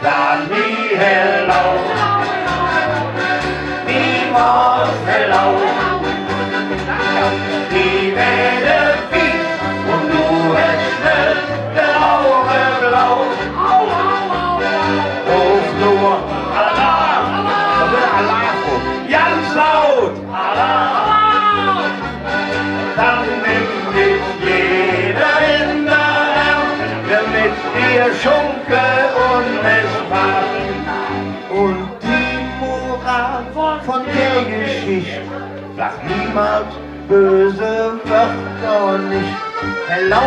Sag nie Hello, niemols Hello. Die Mädel fick un do häs schnell de Auge blau. Ruf nor Alaaf, Alaaf, ganz laut Alaaf. Dann nimmt dich jeder in der Arm, will mit dir schunke un es brav. Un die Moral vun der Geschicht: Sag niemols böse Wööd nit. Hello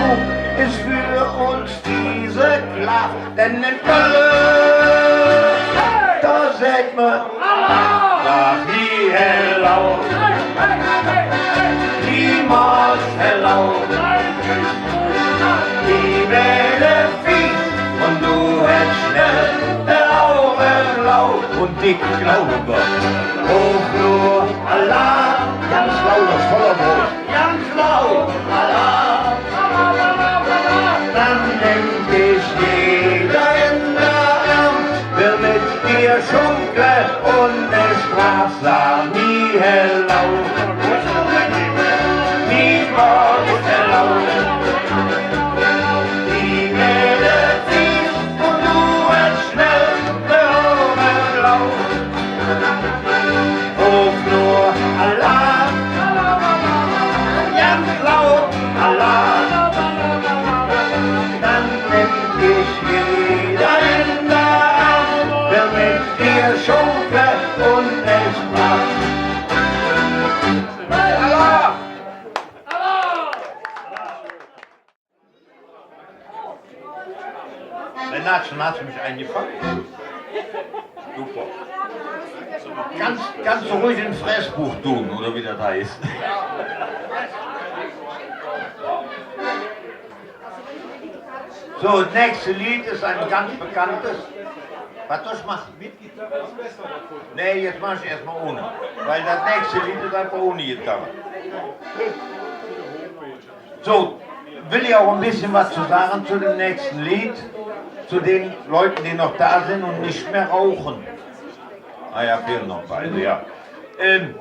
es för uns die Klaaf, denn en Kölle, do säht mer: Sag nie Hello, niemols Hello. Die Mädel fick un do häs schnell de Auge blau. Un ich gläuv, ruf nor Alaaf, ganz laut, us voller Brust, ganz laut Alaaf. Dann nimmt dich jeder in der Arm, will mit dir schunke un es brav. Sag nie Hello, niemols Hello. Die Mädel fick un do häs schnell de Auge blau. Ruf nor Alaaf, ganz laut Alaaf. Dann nimmt dich jeder in der Arm, will mit dir schunke un es brav. Alaaf! Renatchen, häs do mich eingefange? Super. Kanns, kanns do ruhig en Fressbuch dun, oder wie dat heiß. Su, dat nächste Leed es e ganz bekanntes. Wat soll ich maache? Nä, jetz maach ich eets ens ohne. Weil dat nächste Leed es einfach ohne Gitarre. So, will ich auch ein bisschen was zu sagen zu dem nächsten Lied, zu den Leuten, die noch da sind und nicht mehr rauchen. Ah ja, fehlen noch beide, ja. Ähm,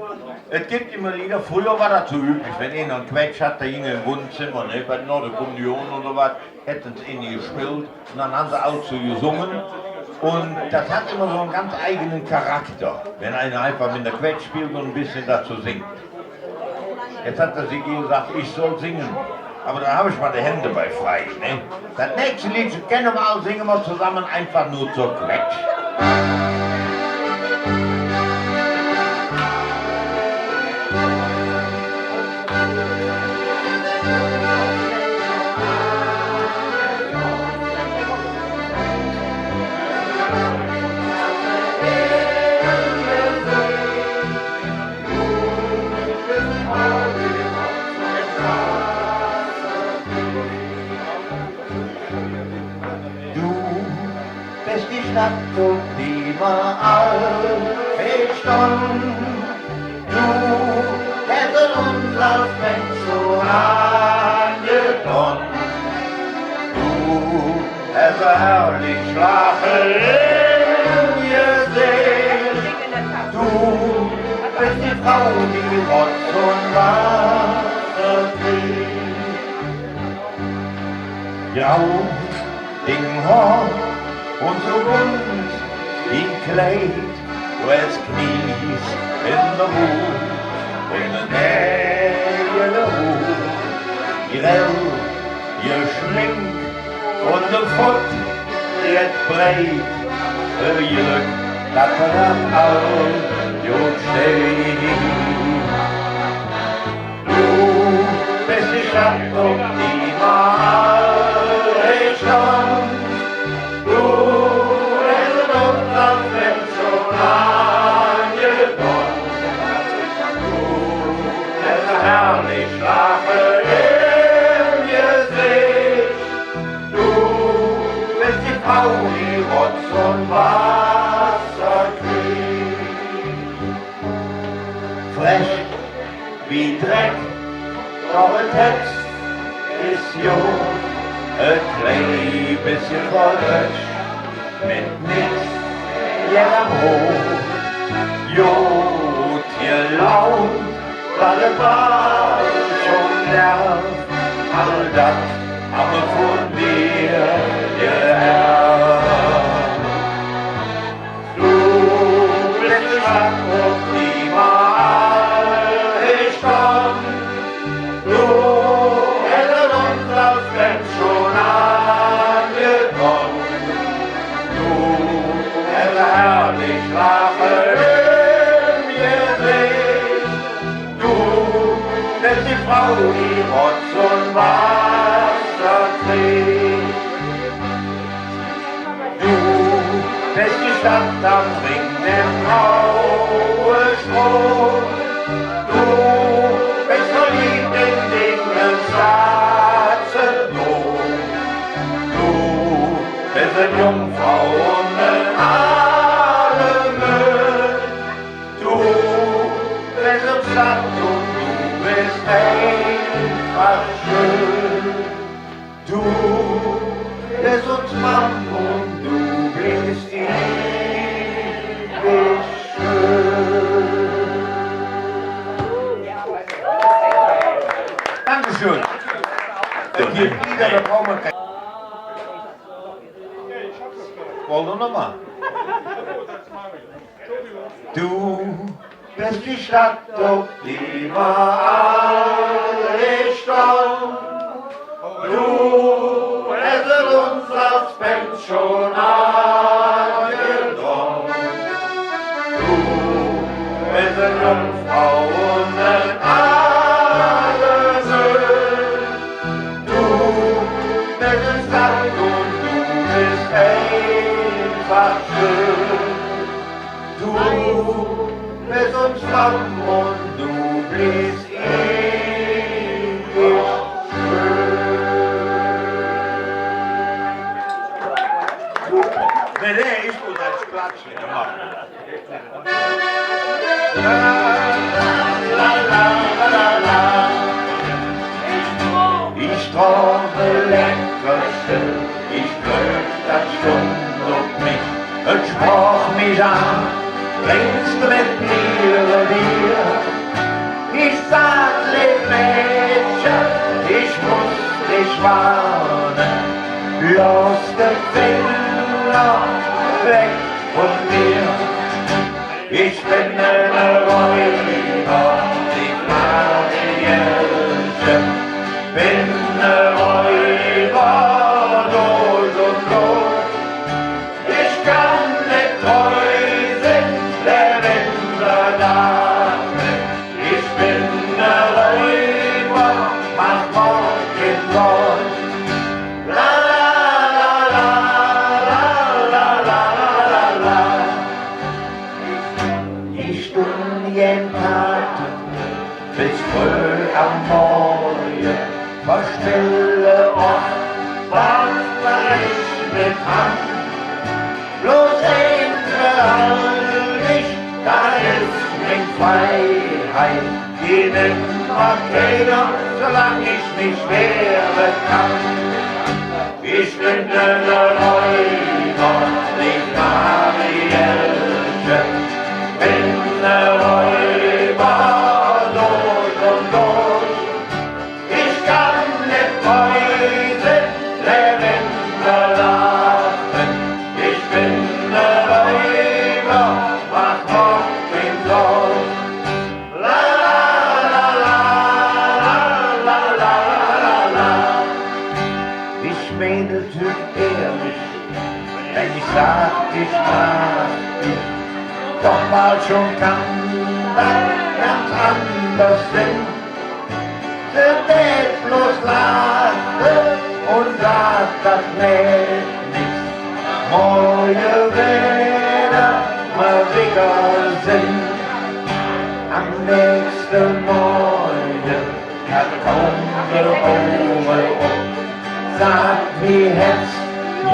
et gibt immer Lieder, früher war das so üblich, wenn einer en Quetsch hatt, der ging em Wohnzimmer, ne, bei der Kommunion oder was, hät ens einer gespillt und dann haben sie auch so gesungen. Und das hat immer so einen ganz eigenen Charakter, wenn einer einfach mit der Quetsch spielt und ein bisschen dazu singt. Jetz hät der Sigi gesaht, ich soll singe. Ävver do han ich mal de Händ bei frei, ne? Dat nächste Leed kenne mer all, singe mer zesamme, einfach nor zor Quetsch. Do bes die Stadt, op die mer all verstonn. Do häs et uns als Mensch su aangetonn. Do häs e herrlich Laache em Geseech. Do Bes de Frau, die Rotz un Wasser krieß. Grau ding Hoor un su bunt ding Kleid, do es Knies en der Huh un en Nägel en der Huh. Grell geschmink un de Fott jet breid, e Glöck, dat dat all god steiht. Do bes de Stadt, op die mer all stonn. Do es et uns als Minsch schon angedonn. Do bes e herrlich Lache em Geseech. Do bes de Frau, die Rotz un Wasser krieß. Frech wie Dreck, doch et es jo e klei bessche verdretsch, met nix jet am Hoff. God gelaunt, wat et brauch, schon nerv, all dat han mer vun dir geerv. Do bes de Stadt, op die mer all stonn. Do es et uns als Minsch schon angedonn. Do bes e herrlich Lache em Geseech. Do bes de Frau, die Rotz un Wasser krieß. Do bes de Stadt am Rhing, em graue Stroh. Do bes verliebt en dinge schwatze Blom. Do bes en Jungfrau un en aale Möd. Do bes uns Land un do bes einfach schön. Do bes uns Mamm un do bes iwig schön. Dankeschön. Hier wieder, da brauchen wir kein Wollen wir nochmal? Do bes de Stadt, op die mer all stonn. Do es et uns als Minsch schon angedonn. Do bes en Jungfrau un en aale Möd. Do bes uns Land un do bes einfach schön. Do bes uns Mamm un do bes iwig schön. Nee, nee, ich muss als Klatsch gemacht. Ich drop e Leckerche, ich gläuv, dat stundt op mich. Et sproch mich aan: Drinks de met mir e Bier? Ich saht: Leev Mädche, ich muss dich warnen, loss de Finger weg vun mir. Ich ben ene Räuber, ich Mariellche, ben ene Räuber durch un durch. Ich kann nit treu sin, der Winter da. Ich ben ene Räuber, maach mer kein Sorg. La, la, la. Ich dun jen Kaat bes fröh am Morge, verspille off, wat mer nit han. Bloß ein Veer han ich, dat es ming Freiheit, die nimmp mer keiner, solang ich mich wehre kann. Ich ben ene Räuber, nit Mariellche, ben ene Räuber. Ich bin der Räuber, mach auf den Dorf. La, la, la, la, la, la, la, la, la. Ich meine, Typ ehrlich, wenn ich sag, ich mag dich, doch mal schon kann das ganz anders sein. Se dät bloß laache un saht, dat mäht nix. Morge weed mer widder sinn. Am nächste Morge, do kumme se och op. Saht: Wie hätts,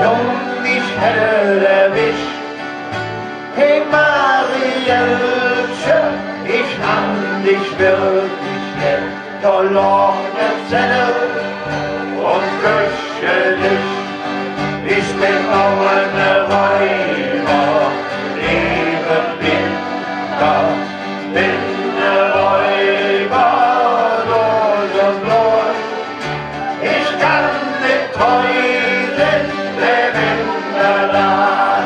Jung, mich hell erwisch. Hey Marielche, ich han dich wirklich gään. Do log e Zeddel un küsse dich. Ich bin och ene Räuber, leeve Binder, bin e Räuber durch un durch. Ich kann nit treu sin, leeve Binder.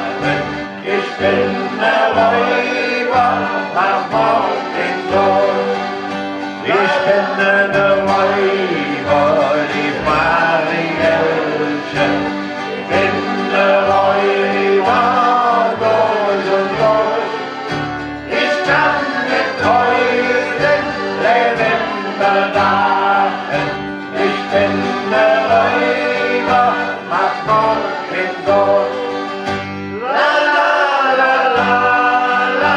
Ich bin e Räuber, mach morgen los. Ich bin e Räuber, leev Marielche. Bin e Räuber, durch un durch. Ich kann nit treu sin, leev Binder. Ich bin e Räuber, mach morgen los. La, la, la, la, la.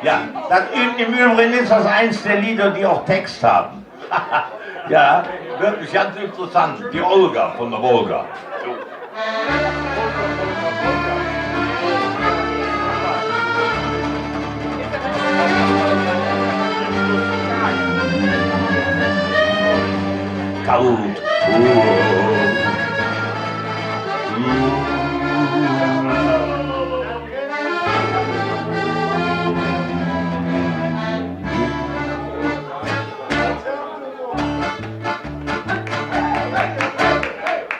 Ja, dat ü-, im Übrigen ist das eins der Lieder, die auch Text haben. Ja, wirklich ganz interessant. Die Olga von der Wolga. Kalt.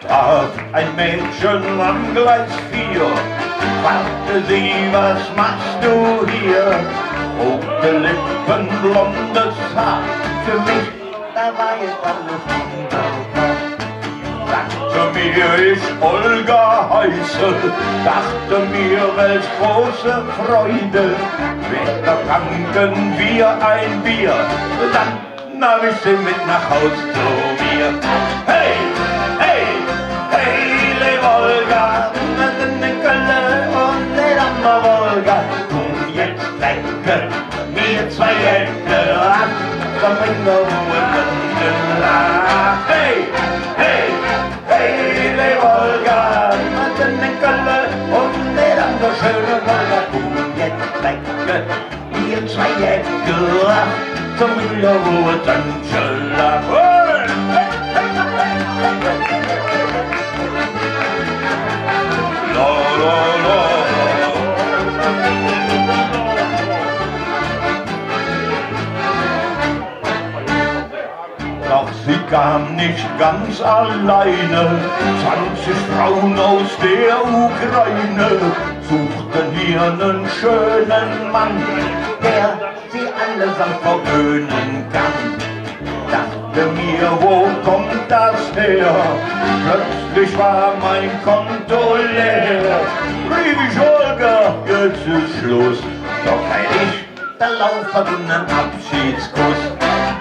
Traf ein Mädchen am Gleis vier, fragte sie: „Was machst du hier?“ Rote Lippen, blondes Haar, für mich, da war jetzt alles wunderbar. Sagte mir, ich Olga heiße, dachte mir, welch große Freude. Später tranken wir ein Bier, dann nahm ich sie mit nach Haus zu mir. Hey, hey, hey, leev Olga, mer sin en Kölle un en Hamborger. Kumm jetz weg, mir zwei Ecke, komm en Ruhe, Münchela. Hey, hey, hey, leev Olga, mer sin en Kölle un en Hamborger, schöne Olga, kumm jetz weg. Mir zwei Ecke, komm en Ruhe, Münchela. La, la, la, la. Doch sie kam nicht ganz alleine. Zwanzig Frauen aus der Ukraine suchten hier einen schönen Mann, der sie allesamt verwöhnen kann. Dachte mir, wo kommt das her? Plötzlich war mein Konto leer. Rief ich: Olga, jetzt ist Schluss. Doch heil ich, da lauf en Abschiedskuss.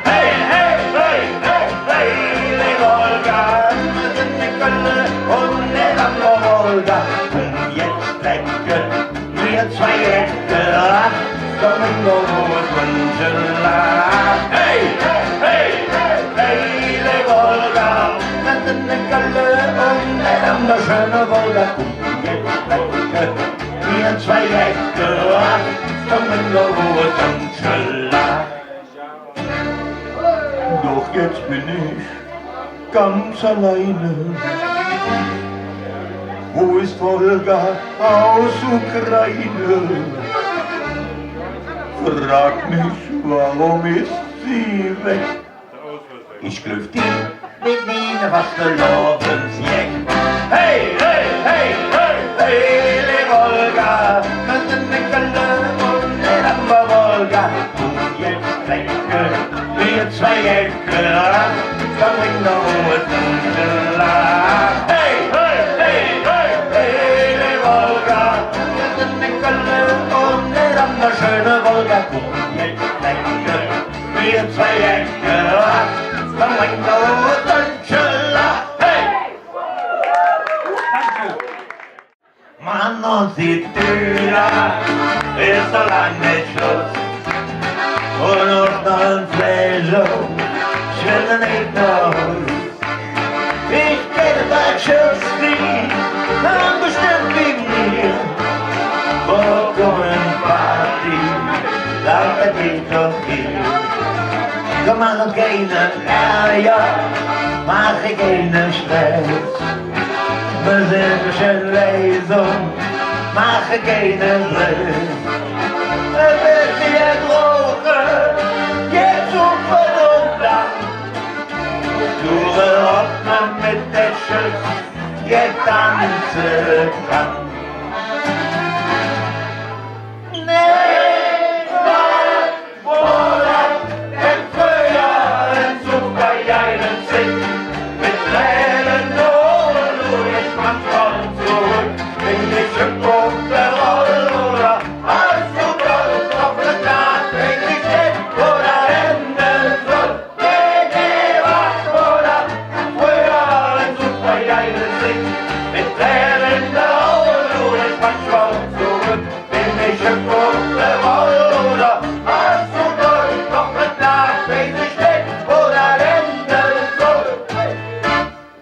Hey, hey, hey, hey, hey, leev Olga, mer sin en Kölle un en Hamborger. Kumm jetz weg, mir zwei Ecke, komm en Ruhe, Münchela. Hey, hey, hey, hey, leev Olga, mer sin en Kölle un en Hamborger, schöne Olga. Kumm jetz weg, mir zwei Ecke, komm en Ruhe, Münchela. Doch jetzt bin ich ganz alleine. Wo ist Olga aus Ukraine? Frag mich, warum ist sie weg? Ich glööv, die met miene Fastelovendsjeck. Hey, hey, hey, hey, hele Wolga, met de Nickele un de Lammerwolga. Kumm jetz lecker, wie zwei Jäcke, dann bring doch ens en Schlag. Hey, hey, hey, hey, hele Wolga, met de Nickele un de Lammer, schöne Wolga, kumm jetz lecker. Mir zwei Jäcke, dann bring doch ens en Schlag. Hey! Mann, un die Düüler es su lang nit Schluss. Un och noch en Fläschel, schwindt nit noh Hus. Ich kenn e paar Tschüssi, han bestemmp wie mir. Wo kummen Party, dat geiht doch hee. Kumm, maach keine Ärger, maach keine Stress. Mer sin schön leis un maach keine Stress. Mer sin jo Droge, jetz un vun unge. Dore, ob mer met der Tschüss gedanze kann. Nee, wat wor dat? En fröher, en super geile Zigg. Met Träne en de Auge luur ich manchmol zoröck, wenn ich op der Roll oder als du dort op der Straß, wenn ich jetzt oder enden soll.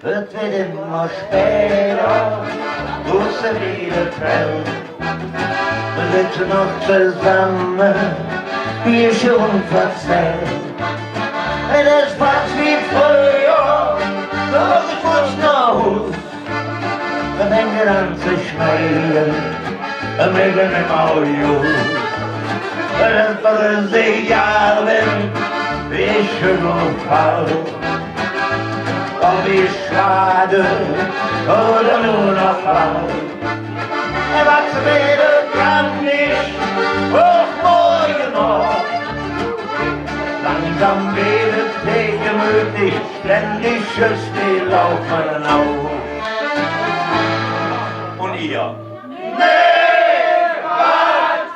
Hürt weed immer späder, drauße wigg et hell. Mer setze noch zesamme, Bierche un verzälle. Et es fatz wie fröher, doch ich muss noh Hus. Mer fänge aan ze schmeile, mer määke et och god. Et es dressig Johr, wann ich schön un faul, ob ich schwade oder nor noch faul. Wat se welle, kann ich och morge noch. Langsam weed et hee gemötlich, denn die Tschüss, die laufe noh Hus. Un ehr? Nee, wat?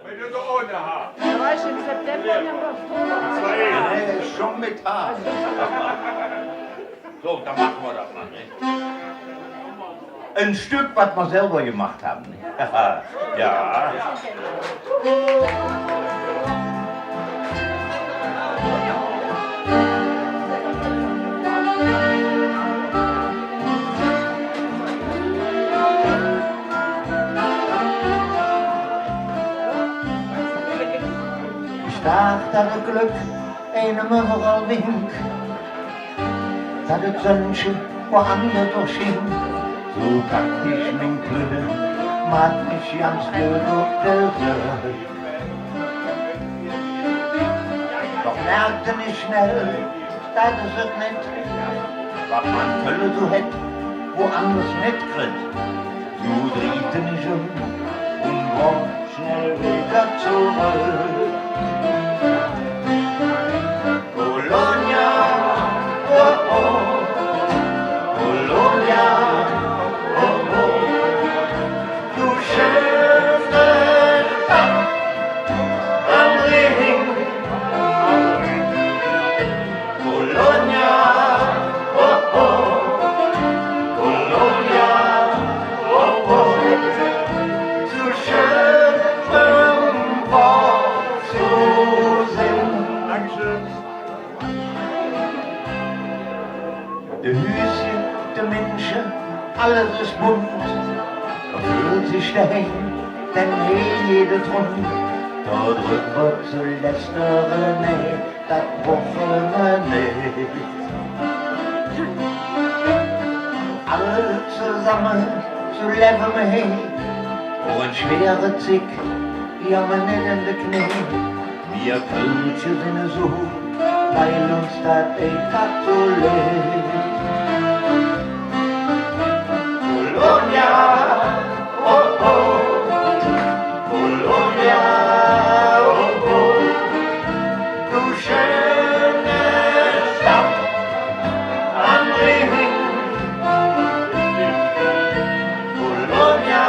Wenn du so ohne Haar. Da war ich im September und im Oktober. Nee, schon mit Haar. So, dann machen wir das mal, ne? Ein Stück, was wir selber gemacht haben, ne? Ja. Ich daach, dat et Glöck einem üvverall wink, dat et Sönnche woanders doch schingk. Su praktisch ming Klüdder, maht mich ganz blöd op der Söök. Doch merkte ich schnell, dat es et nit. Wat mer en Kölle su hät, woanders nit kritt, su drieht hä nit öm un womp schnell widder zoröck. Bologna, oh, oh, Bologna, oh, oh. Su schön, am Rhing. Bologna, oh, oh. Bologna, oh, oh. Su schön, em Wort zo sin. Dankeschön. De Hüscher, de Minsche, alles es bunt. Do föhlt sich der Heim, denn he jeder drunter. Do drück mer zo Letzter, ne, dat bruch mer nit. All zesamme, su levve mer he. Och en schwere Zigg, jo, mer nit en de Knee. Mir Kölsche sin su, weil uns dat einfach zo leev. Bologna, oh, oh, Bologna, oh, oh, du schöne Stadt am Rhing. Bologna,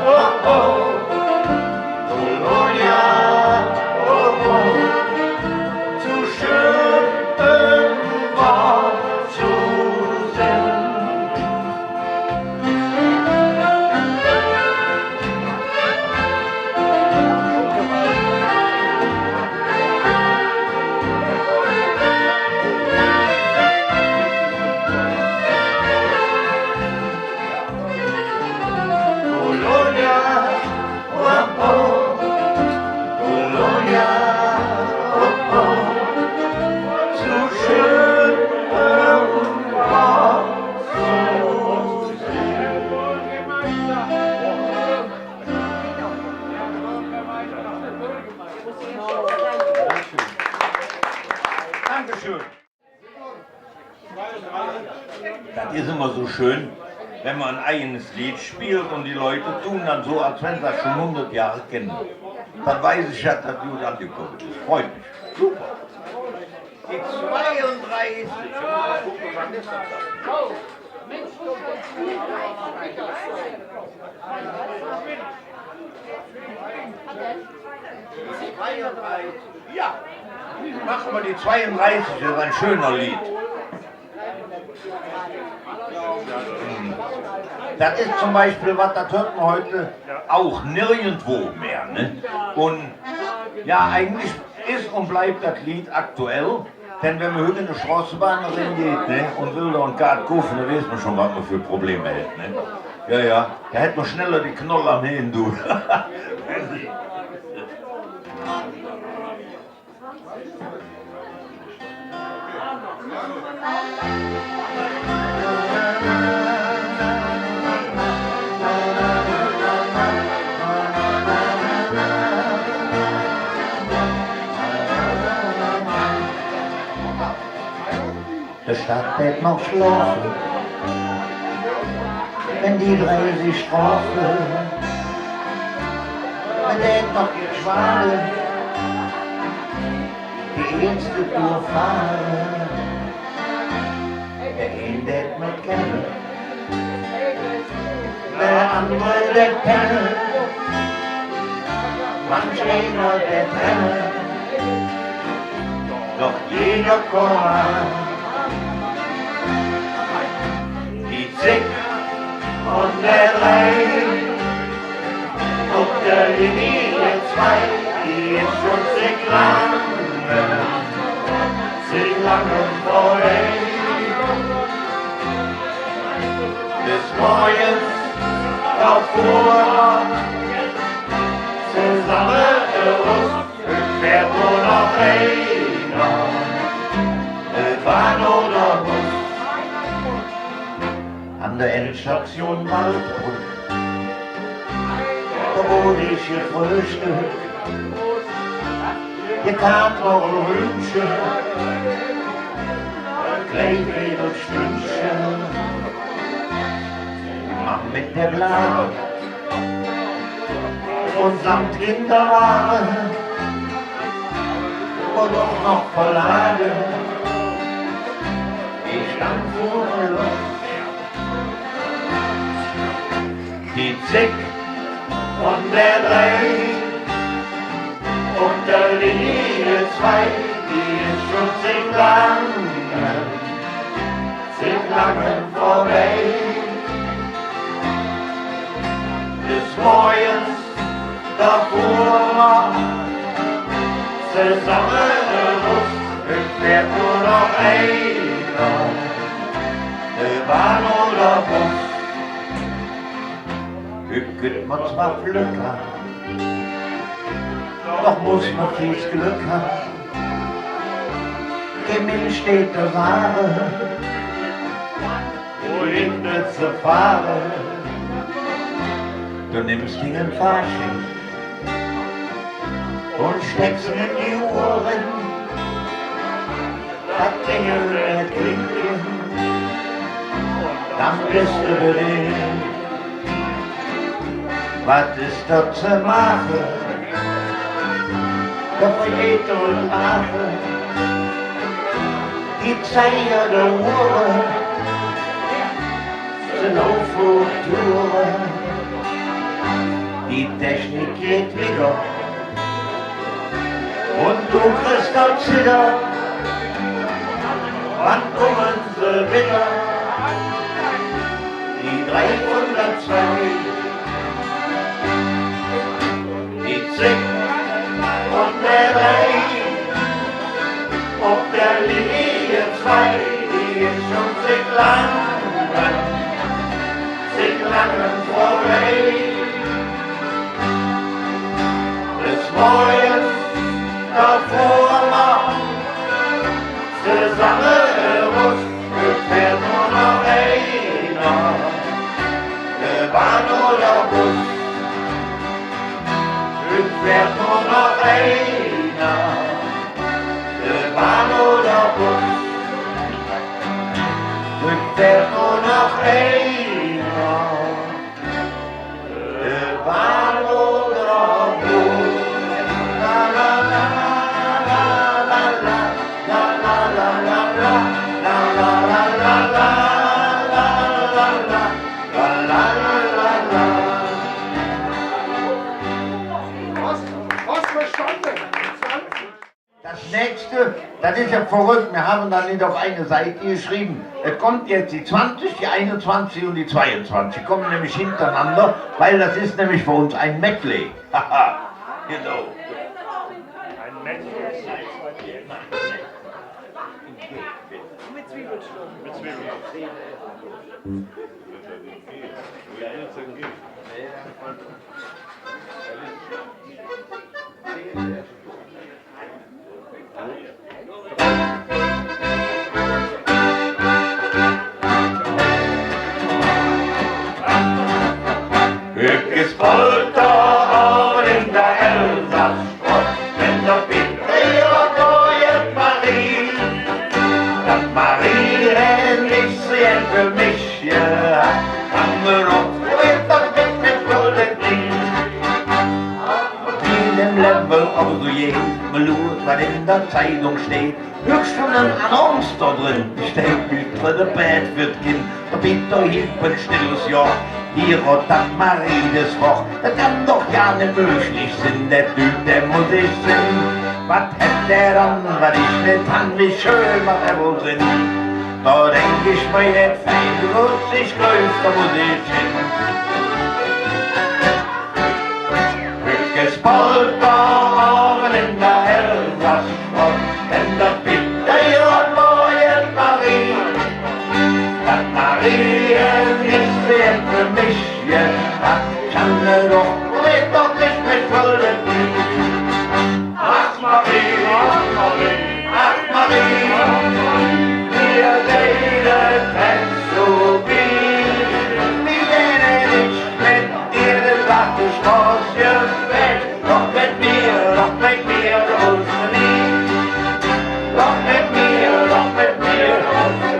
oh, oh, Bologna, oh, oh, zo schön, em Wort zo sin. Bologna, oh, oh, Bologna, oh, oh, zo schön, em Wort zo sin. Dankeschön. Dat es immer su schön, wenn mer e eige Leed spillt un de Leut dun dann su, als wenn se dat schon hundert Johr kenne. Dann weiß ich jo, dat dat god angekumme es. Freut mich. Super. De zweiundreißig. Jo, maache mer de zweiundreißig, dat es e schön Leed. Dat es zom Beispill wat, dat hürt mer hügg och nirgendwo mih, ne? Un jo, eigentlich es un bleib dat Leed aktuell. Denn wenn mer hügg en de Stroßebahn erenngeiht, ne, un well do en Kaat kaufe, do weiß mer schon, wat mer för Probleme hät, ne? Jo, jo, do hät mer schneller de Knoll am Hään, du. De Stadt dät noch schlofe, wenn die drei sich trofe. Mer dät noch jet schwade, de eetste Tour fahre. Dä ein dät mer kenne, dä andere dät penne, manch einer dät renne, doch jeder kumme aan. Die Zigg un dä Drei op der Linie zwei, die es schon zick lange, zick lange vörbi. Bes morgens, do fuhr mer zesamme los, hügg fährt nor noch einer, Bahn oder Bus. An der Endstation Waldbrück, do woodt ich gefröhstöck. Hee kann noch e Ründche Bleib ich dat Stündche, Mamm met der Blad un samt Kinderwage un och noch verlade. Ich stand vör der Loss. Die Zigg vun der Drei op der Linie zwei, die es schon zick lange, zick lange vörbei. Des Morgens, do fuhr mer zesamme los, hügg fährt nor noch einer, de Bahn oder Bus. Hügg kütt mer zwor flöcker, doch muss mer viels Glöck han. Kein Minsch deit der sage, wo ich nit ze fahre. Do nimms dinge Fahrsching un stecks en en die Uhr, dat Klingel weed klinge, dann bes de bedingt. Wat es do ze maache? Do vergeiht der Däg. Die Zeiger der Uhr, se laufe op Tour. Die Technik geiht widder. Un do kriss de Zidder, wann kumme se widder? Die Drei vun der Zwei, die Zigg vun der Drei, op der Linie zwei, die es schon zick lange, zick lange vörbei. Des Morgens, do fuhr mer zesamme los, hügg fährt nor noch einer, de Bahn oder Bus. Hügg fährt nor noch einer, de Bahn oder Bus. Hügg fährt nor noch einer, de Bahn oder Bus. Dat nächste, dat es jo verröck, mer han dat nit op ein Seit geschrevve. Et kütt jetz die zwanzig, die einunzwanzig un die zweiunzwanzig. Die kumme nämlich hingerenander, weil dat es nämlich för uns e Medley. Haha, genau. E Medley. Met Zwiebelschlump. Met Zwiebelschlump. Hügg es Polter en der Elsass-Spross, wenn der Pitter hee jet Marie, dat Marie en nit se för mich Jo, han mer doch, weed dat met, met golde Ding. Wie em Levve och su je, mer luurt, wat en der Zeidung steiht. Höchstens en Annonce do dren, steiht Hügg tritt de Pääd för et Kind. Der Pitter hitt e stille Johr, hee röt dat Marie des Woch. Dat kann doch jo nit möglich sin, dä Typ, dä muss ich sin. Wat hät dä dann, wat ich nit han, wie schön mag dä wall sin? Do denk ich mer jetz, fein, su, ich gläuv, do muss ich hin. Hügg es Polter en der Elsass-Spross, wenn der Pitter hee jet Marie. Dat Marie es för mich, jo, dat kann mer doch, weed doch nit met golde Ding. Ach Marie, ach Marie, ach Marie, mir beide trägst do mich. Wie denn ich met dir de Sache Spross gefällt, doch met mir, doch met mir, do wulls de nie. Doch met mir, doch met mir, do wulls de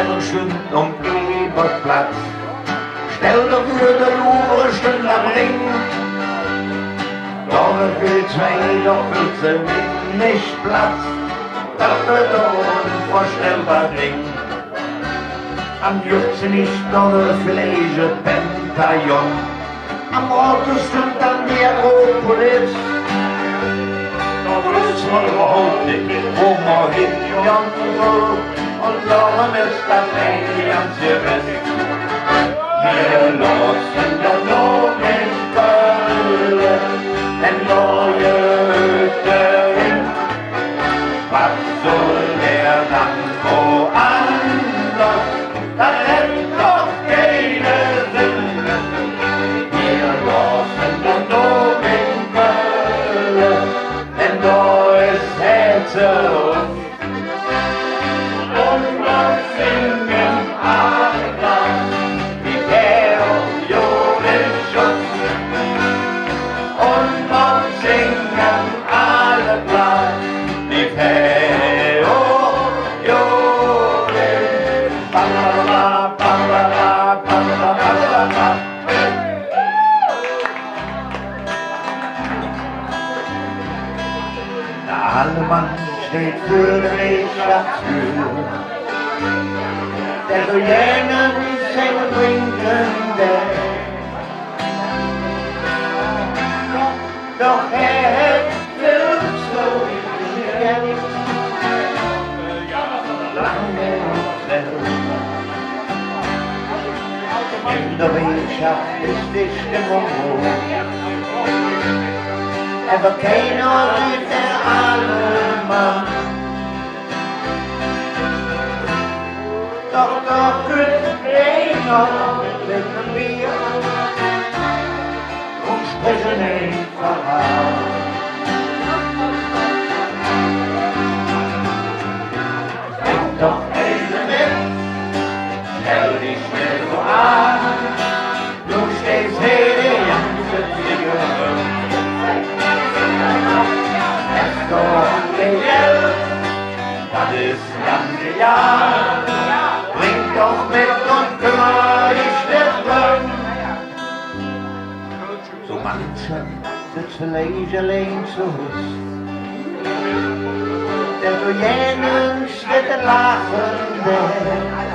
Stünd om Eebeeplatz. Stell der vür, de Luure stünd am Ring. Doför för zwei, doför för ze winnig Platz. Dat wör doch e unvörstellbar Ding. Am Jürzenich, do wör villeich e Pentagone. Am Rothuus stünd dann de Akropolis. Do wöss mer üvverhaup nit, wo mer hingonn soll. Un dorum es dat eigentlich ganz gewess. Mer looße der Dom en Kölle, en neue Hütte hin. Wat soll dä dann woanders? Dat hät doch keine Senn. Mer looße der Dom en Kölle, denn do es Hätze un mer singe alle Glas, wie Herr Johann Schuss. Un mer singe alle Glas, wie Herr Johann. Der aale Mann steiht vür de Weetschaffsdür. Dä sull gään ens Drinke dä. Doch hä hät Lange Nacht. En der Weetschaff es de Stemmung huh. Ävver keiner süht der aale Mann. Doch do kütt einer met nem Bier un spreche en Verhör. Drink doch eine met, stell dich nit su aan. Do steiht hee de ganze Zigge eröm. Es doch genial, dat es ganz genial. Drink doch met un kümmer dich nit dröm. Su mancher sitz villeich allein zo Hus, dä su gään ens met lache dät.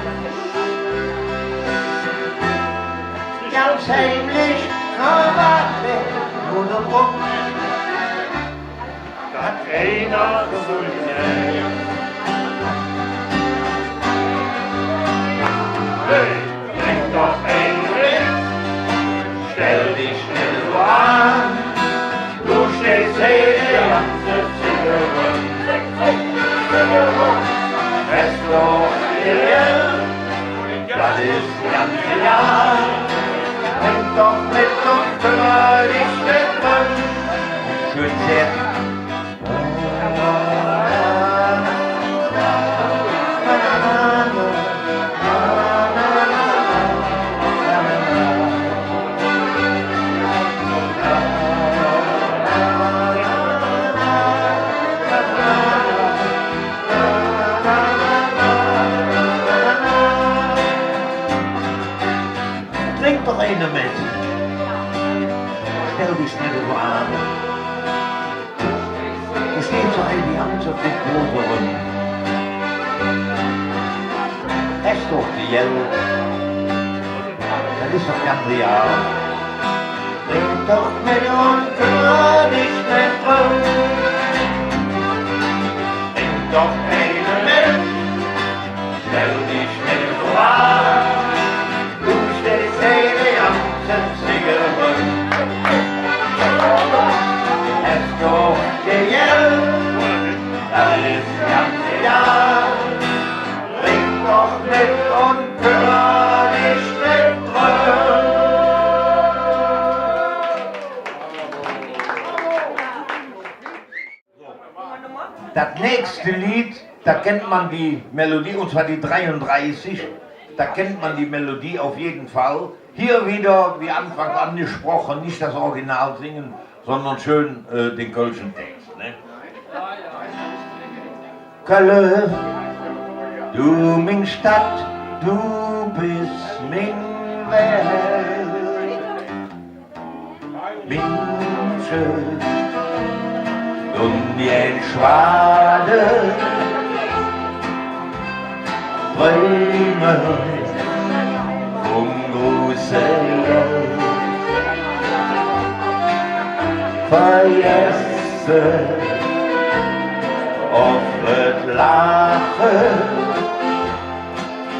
Ganz heimlich Krawatte un Rock. Dat einer su nett. Hey, drink doch ein met, stell dich nit su aan. Do steiht hee de ganze Zigge eröm. Es doch genial, dat es ganz genial. Drink doch met un kümmer dich nit dröm. Schön sehr. Drink doch eine met. Stell dich nit su aan. Do steiht su ein de ganze Zigg eröm. Es doch genial. Dat es doch ganz genial. Drink doch met un kümmer dich nit dröm. Drink doch eine met, stell dich nit su aan. Do steiht hee de ganze Zigg eröm. Es doch genial, dat es ganz genial. Drink doch met un kümmer dich nit dröm. Dat nächste Leed, do kennt mer die Melodie, un zwar die dreiundressig, do kennt mer die Melodie auf jeden Fall. Hier wieder, wie anfangs angesprochen, nicht das Original singen, sondern schön, äh, den kölschen Text, ne? Kölle, do ming Stadt, Do bes ming Welt, ming Schön, un ming Schwade, Dröm vum große Geld. Vergesse och et Laache,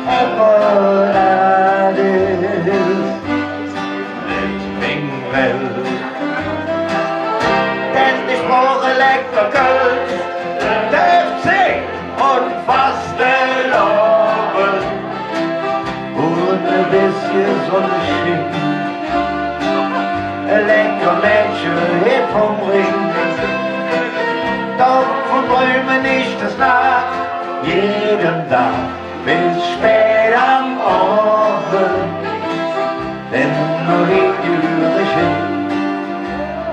ävver dat es nit ming Welt. Denn ich bruch lecker Kölsch, F C un Fastelovend, un e bessche Sunneschien, e lecker Mädche he vum Rhing. Dovun dröme ich des Nachts jeden Dag bes spät am Ovend, denn nor hee gehürig hin,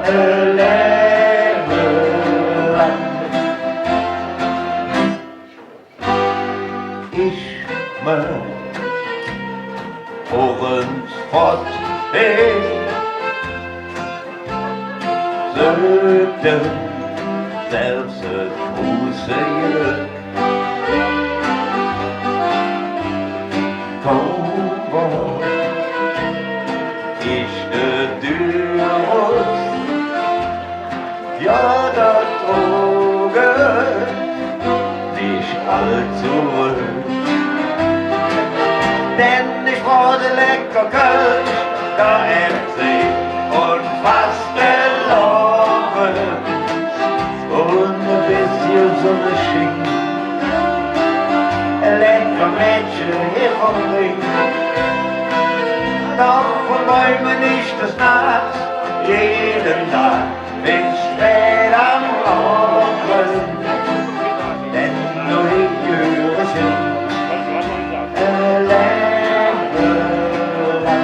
e Levve lang. Ich mööch och ens fott, he, söke selvs et große Glöck. Kaum wor ich de Dür us, jo, do trog et mich all zoröck. Denn ich bruch lecker Kölsch, jo, F C un Fastelovend, un e bessche Sunneschien, e lecker Mädche he vum Rhing. Dovun dröme ich des Nachts jeden Dag bes spät am Ovend, denn nor hee gehürig hin, e Levve lang.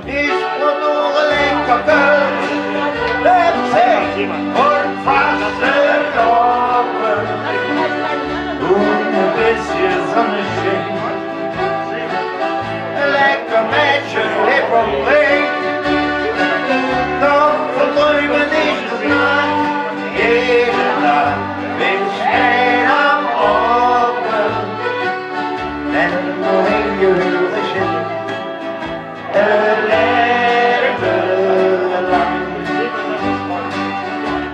Ich bruch nor lecker Kölsch, F C un Fastelovend, un e bessche Sunneschien, lecker Mädche he vum Rhing. Dovun dröme ich des Nachts jeden Dag bes spät am Ovend, denn nor hee gehürig hin, e Levve lang.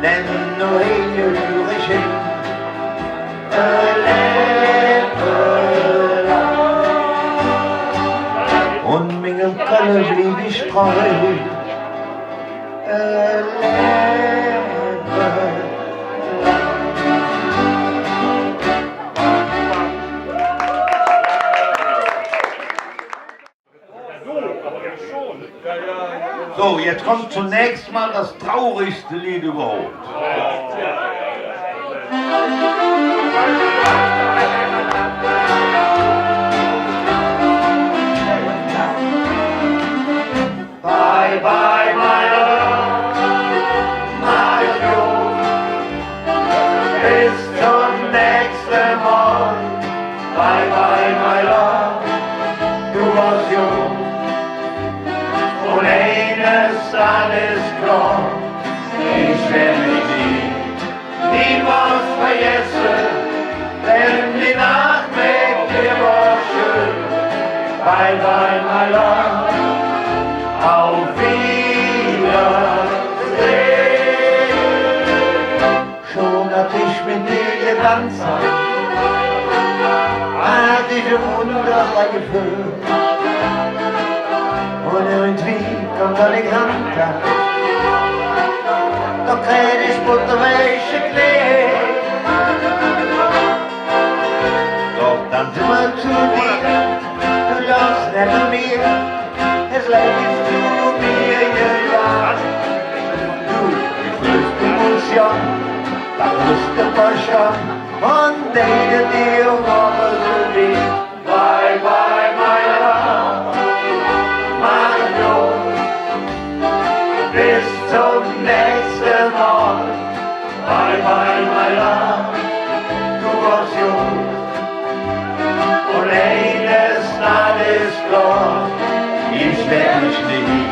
Denn nor hee gehürig hin, e Levve lang. Un mingem Kölle blieb ich treu, e Levve lang. So, jetzt kommt zunächst mal das traurigste Lied überhaupt. Bye bye, my love, mach et god, bes zom nächste Mol. Bye bye, my love, do wors god. Un eines, dat es klor, ich well dich nie, niemols vergesse, wann die Naach met dir wor schön. Bye bye, my love, auf Wiedersehen. Schon dat ich met dir gedanz han, hatt ich e wunderbar Geföhl. Un irgendwie kütt mer nit ran, do kritt ich butterweiche Knee. Doch dann sinn mer zo dir, do logs nevven mir, et Leid es zo mir gesandt. Do, ich wöss, do muss jo, dat wosst de doch schon, un deid et dir och noch su wih. Bye bye, my love, mach et god, bes zom nächste Mol. Bye bye, my love, do wors god. Werd ich nie,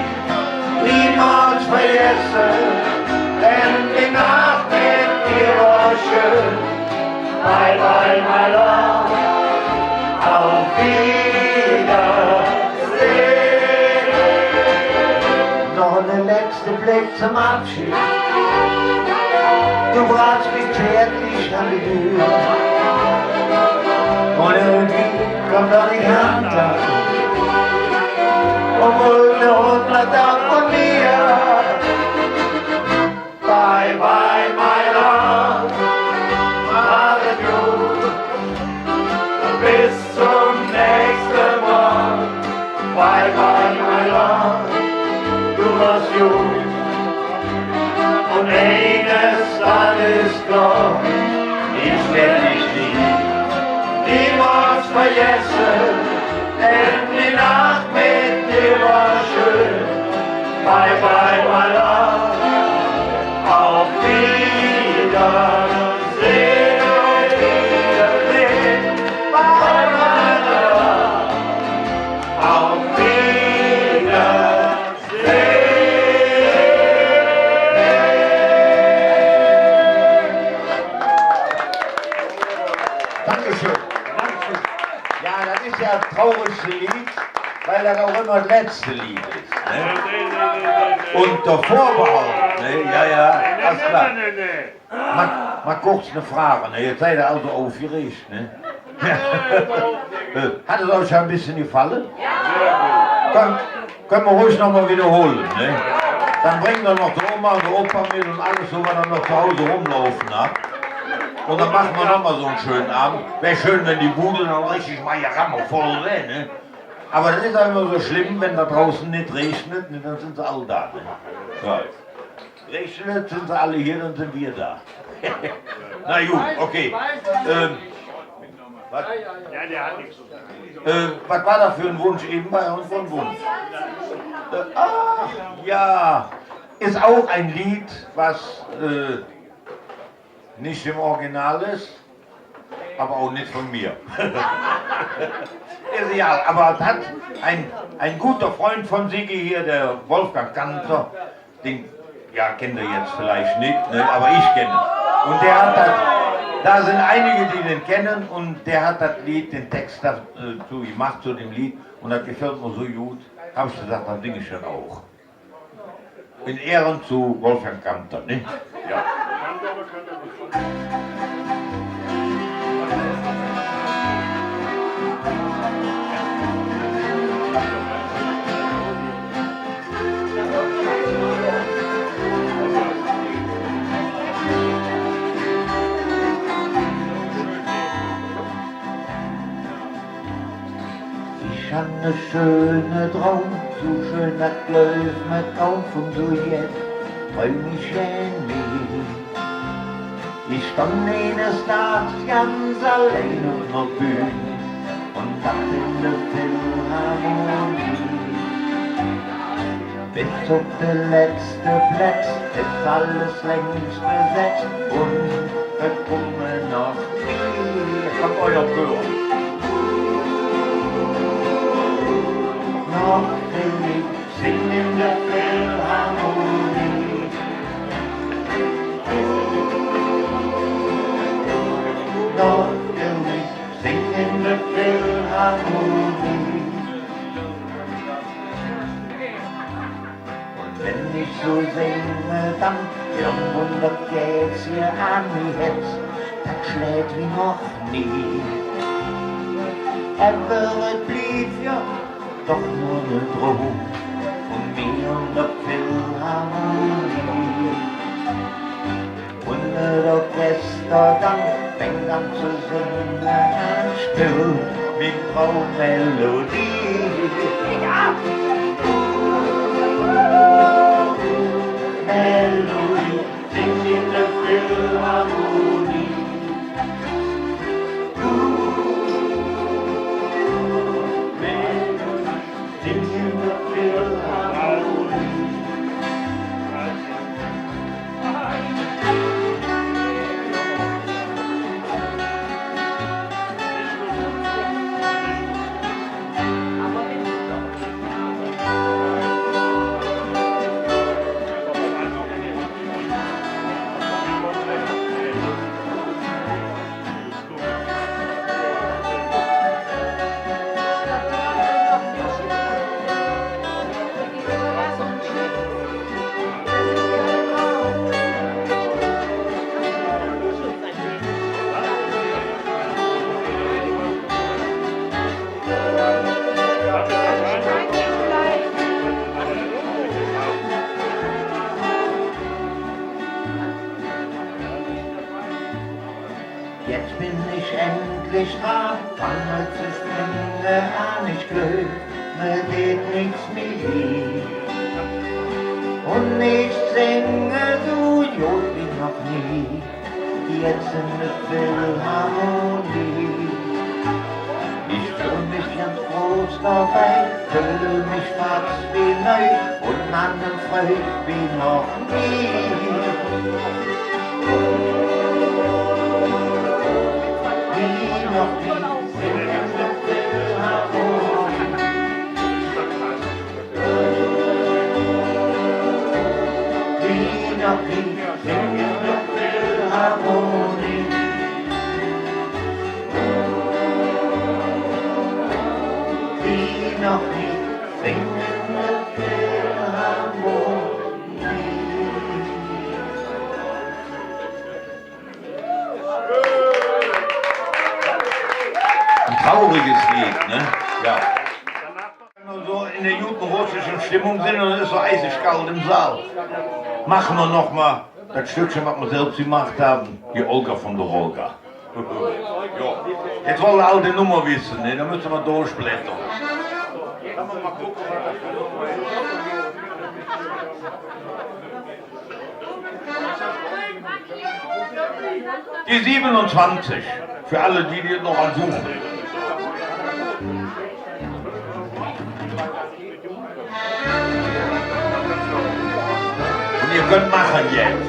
niemals vergessen, denn die Nacht mit dir war schön. Bye, bye, my love, auf Wiedersehen. Noch ene letzte Bleck zom Avscheed. Do brachs mich zärtlich an de Dür. Un irgendwie kütt do nix ran. Un woll der Hund dat dann vun mir. Bye, bye, my love. Maach et god. Bes zom nächste Mol. Bye, bye, my love. Do wors god. Un eins, dat es klor, ich werd dich nie, niemals vergessen, denn die Nacht mit dir war schön. Bye, bye, my love. Auf Wiedersehen. Bye, bye, my love. Auf Wiedersehen. Dankeschön. Ja, dat es jo dat traurigste Leed, weil dat och immer dat letzte Leed es, ne? Un der Vorbehalt, ne? Ja, ja, alles klar. Mol, mol kurz en Frog, ne? Jetz sid ehr alsu opgeräg, ne? Äh, hät et üch e bessche gefall? Künnt, künnt mer ruhig noch ens widderholle, ne? Dann brängk mer noch der Oma un der Opa met un alles su, wat ehr noch zo Hus erömlaufe hat. Un dann maache mer noch ens su ene schöne Ovend. Wör schön, wann de Bud dann richtig mol gerammelvoll wör, ne? Ävver dat es einfach su schlemm, wann dat draußen nit rägnet, ne? Dann sin se all do, ne? Jo. Rägnet, sin se all hee, dann sin mer do. Na god, okay. Ähm, wat, äh, wat wor dat för ene Wunsch evvens bei uns, för ene Wunsch? Äh, ah, jo. Es och e Leed, wat, äh, nit em Original es. Ävver och nit vun mir. Es egal, ävver dat hät ene, ene gode Fründ vun Siggi hee, der Wolfgang Kanter, dä, jo, kennt ehr jetz villeich nit, ne, ävver ich kenne. Un dä hät dat, do sin einige, die dä kenne, un dä hät dat Leed, dä Tex dozo, äh, gemaht, zo däm Leed, un dat gefällt mer su god, han ich gesaht, dat sing ich dann och. En Ehr zo Wolfgang Kanter, ne? Jo. Ich han ene schöne Draum, su schön, dat gläuv mer kaum, vun su jet träum ich nit. Ich stonn eines Dags ganz allein op der Bühn un dat en der Philharmonie. Bes op de letzte Plätz es alles längst besetz un et kumme noch vill. Hät ehr gehürt? Noch vill Leed singe en der Philharmonie. Noch vill Leed singe en der Philharmonie. Un wann ich su singe, dann irgendwo dat Hätz hee an mi hetz, dat schläg wie noch nie. Ävver et bliev jo doch nor ene Draum vun mir en der Philharmonie. Un et Orchester dann fängk aan ze singe, un spillt ming Draummelodie. Jo. Melodie, sing en der Philharmonie. Melodie. Mer deit nix mih lied. Un ich singe su god wie noch nie. Jetz en der Philharmonie. Ich föhl mich ganz groß dobei, föhl mich fatz wie neu un an dem Freud wie noch nie. Wie noch nie, sing en der Philharmonie. Wie noch nie, sing en der Philharmonie. Wie noch nie, sing en der Philharmonie. Ein trauriges Lied, ne? Ja. Wenn mer su en der gode russische Stimmung sin un et es su eisig kald em Saal, maache mer noch ens dat Stöckche, wat mer selvs gemaht han, die Olga von der Wolga. Jo. Jetz wolle all de Nummer wesse, ne? Do müsse mer durchblädere. Die siebenundzwanzig, för all die, die noch ens suche. Un ehr künnt maache jetz.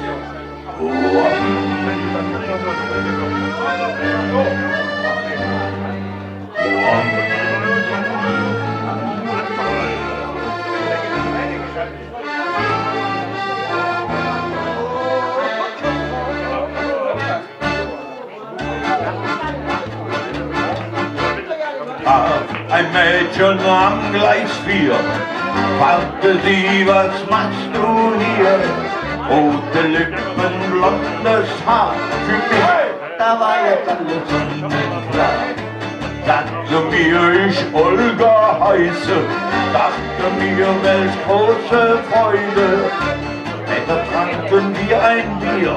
Ah, ein Mädchen am Gleis vier fragte sie: „Was machst du hier?“ Rote Lippen, blondes Haar, für mich, da war jetzt alles sonnenklar. Sagte mir, ich Olga heiße, dachte mir, welch große Freude. Später tranken wir ein Bier,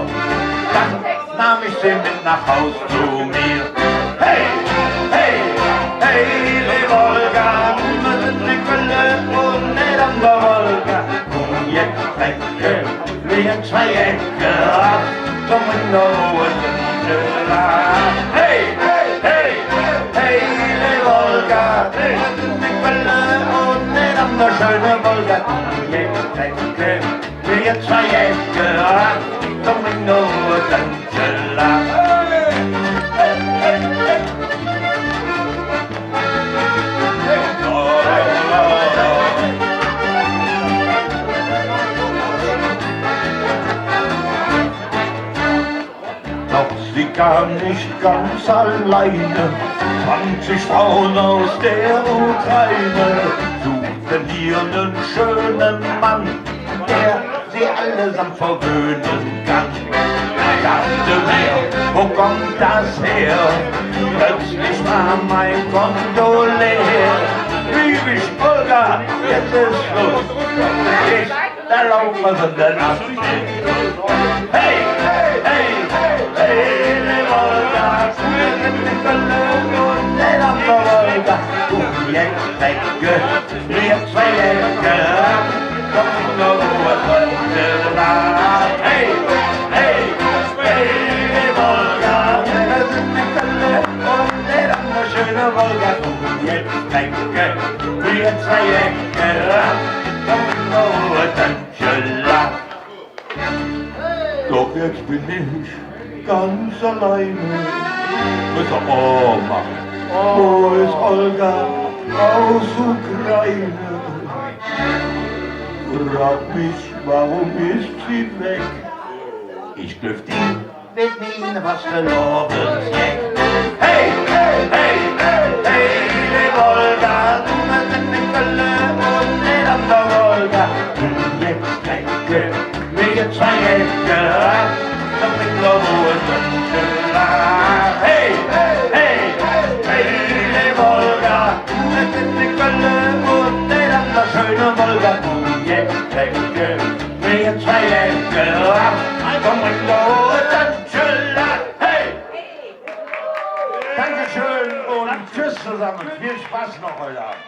dann nahm ich sie mit nach Haus zu mir. Hey, hey, hey, leev Olga, mer sin en Kölle un nit an der Wolga. Kumm, jetz trecke mer zwei Jäcke aan, dun mer noch ens en Laach. Hey, hey, hey, leev Olga, mer sin en Kölle un nit an der schöne Wolga. Kumm, jetz trecke mer zwei Jäcke aan, dun mer noch ens en Laach. Doch sie kam nicht ganz alleine. Zwanzig Frauen aus der Ukraine suchten hier einen schönen Mann, der sie allesamt verwöhnen kann. Dachte mir, wo kommt das her? Plötzlich war mein Konto leer. Liebe ich Olga, jetzt ist Schluss. Ich, da laufen wir denn ab. Hey, hey, hey, hey, Olga, wir sind die Verlobten, der Olga. Und jetzt weg. Mir zwei Jäcke, dun mer noch ens en Laach. Hey, hey, hey, Wolga, mer sin en Kölle un nit an der schöne Wolga. Kumm, jetz trecke mer zwei Jäcke aan, dun mer noch ens en Laach. Doch jetzt bin ich ganz alleine. Wo ist Oma? Wo ist Olga aus Ukraine? Frag mich, warum ist sie weg? Ich gläuv, die weed ming Fastelovendsjeck. Hey, hey, hey, hey, leev Olga, mer sin en Kölle un nit an der Wolga. Jetz trecke mer zwei Jäcke aan, dun mer noch ens en Laach. Hey, hey, hey, leev Olga, mer sin en Kölle un nit an der schöne Wolga. Jetz trecke mer zwei Jäcke aan, dun mer noch ens en Laach. Hey! Dankeschön und tschüss zusammen. Viel Spaß noch heute Abend.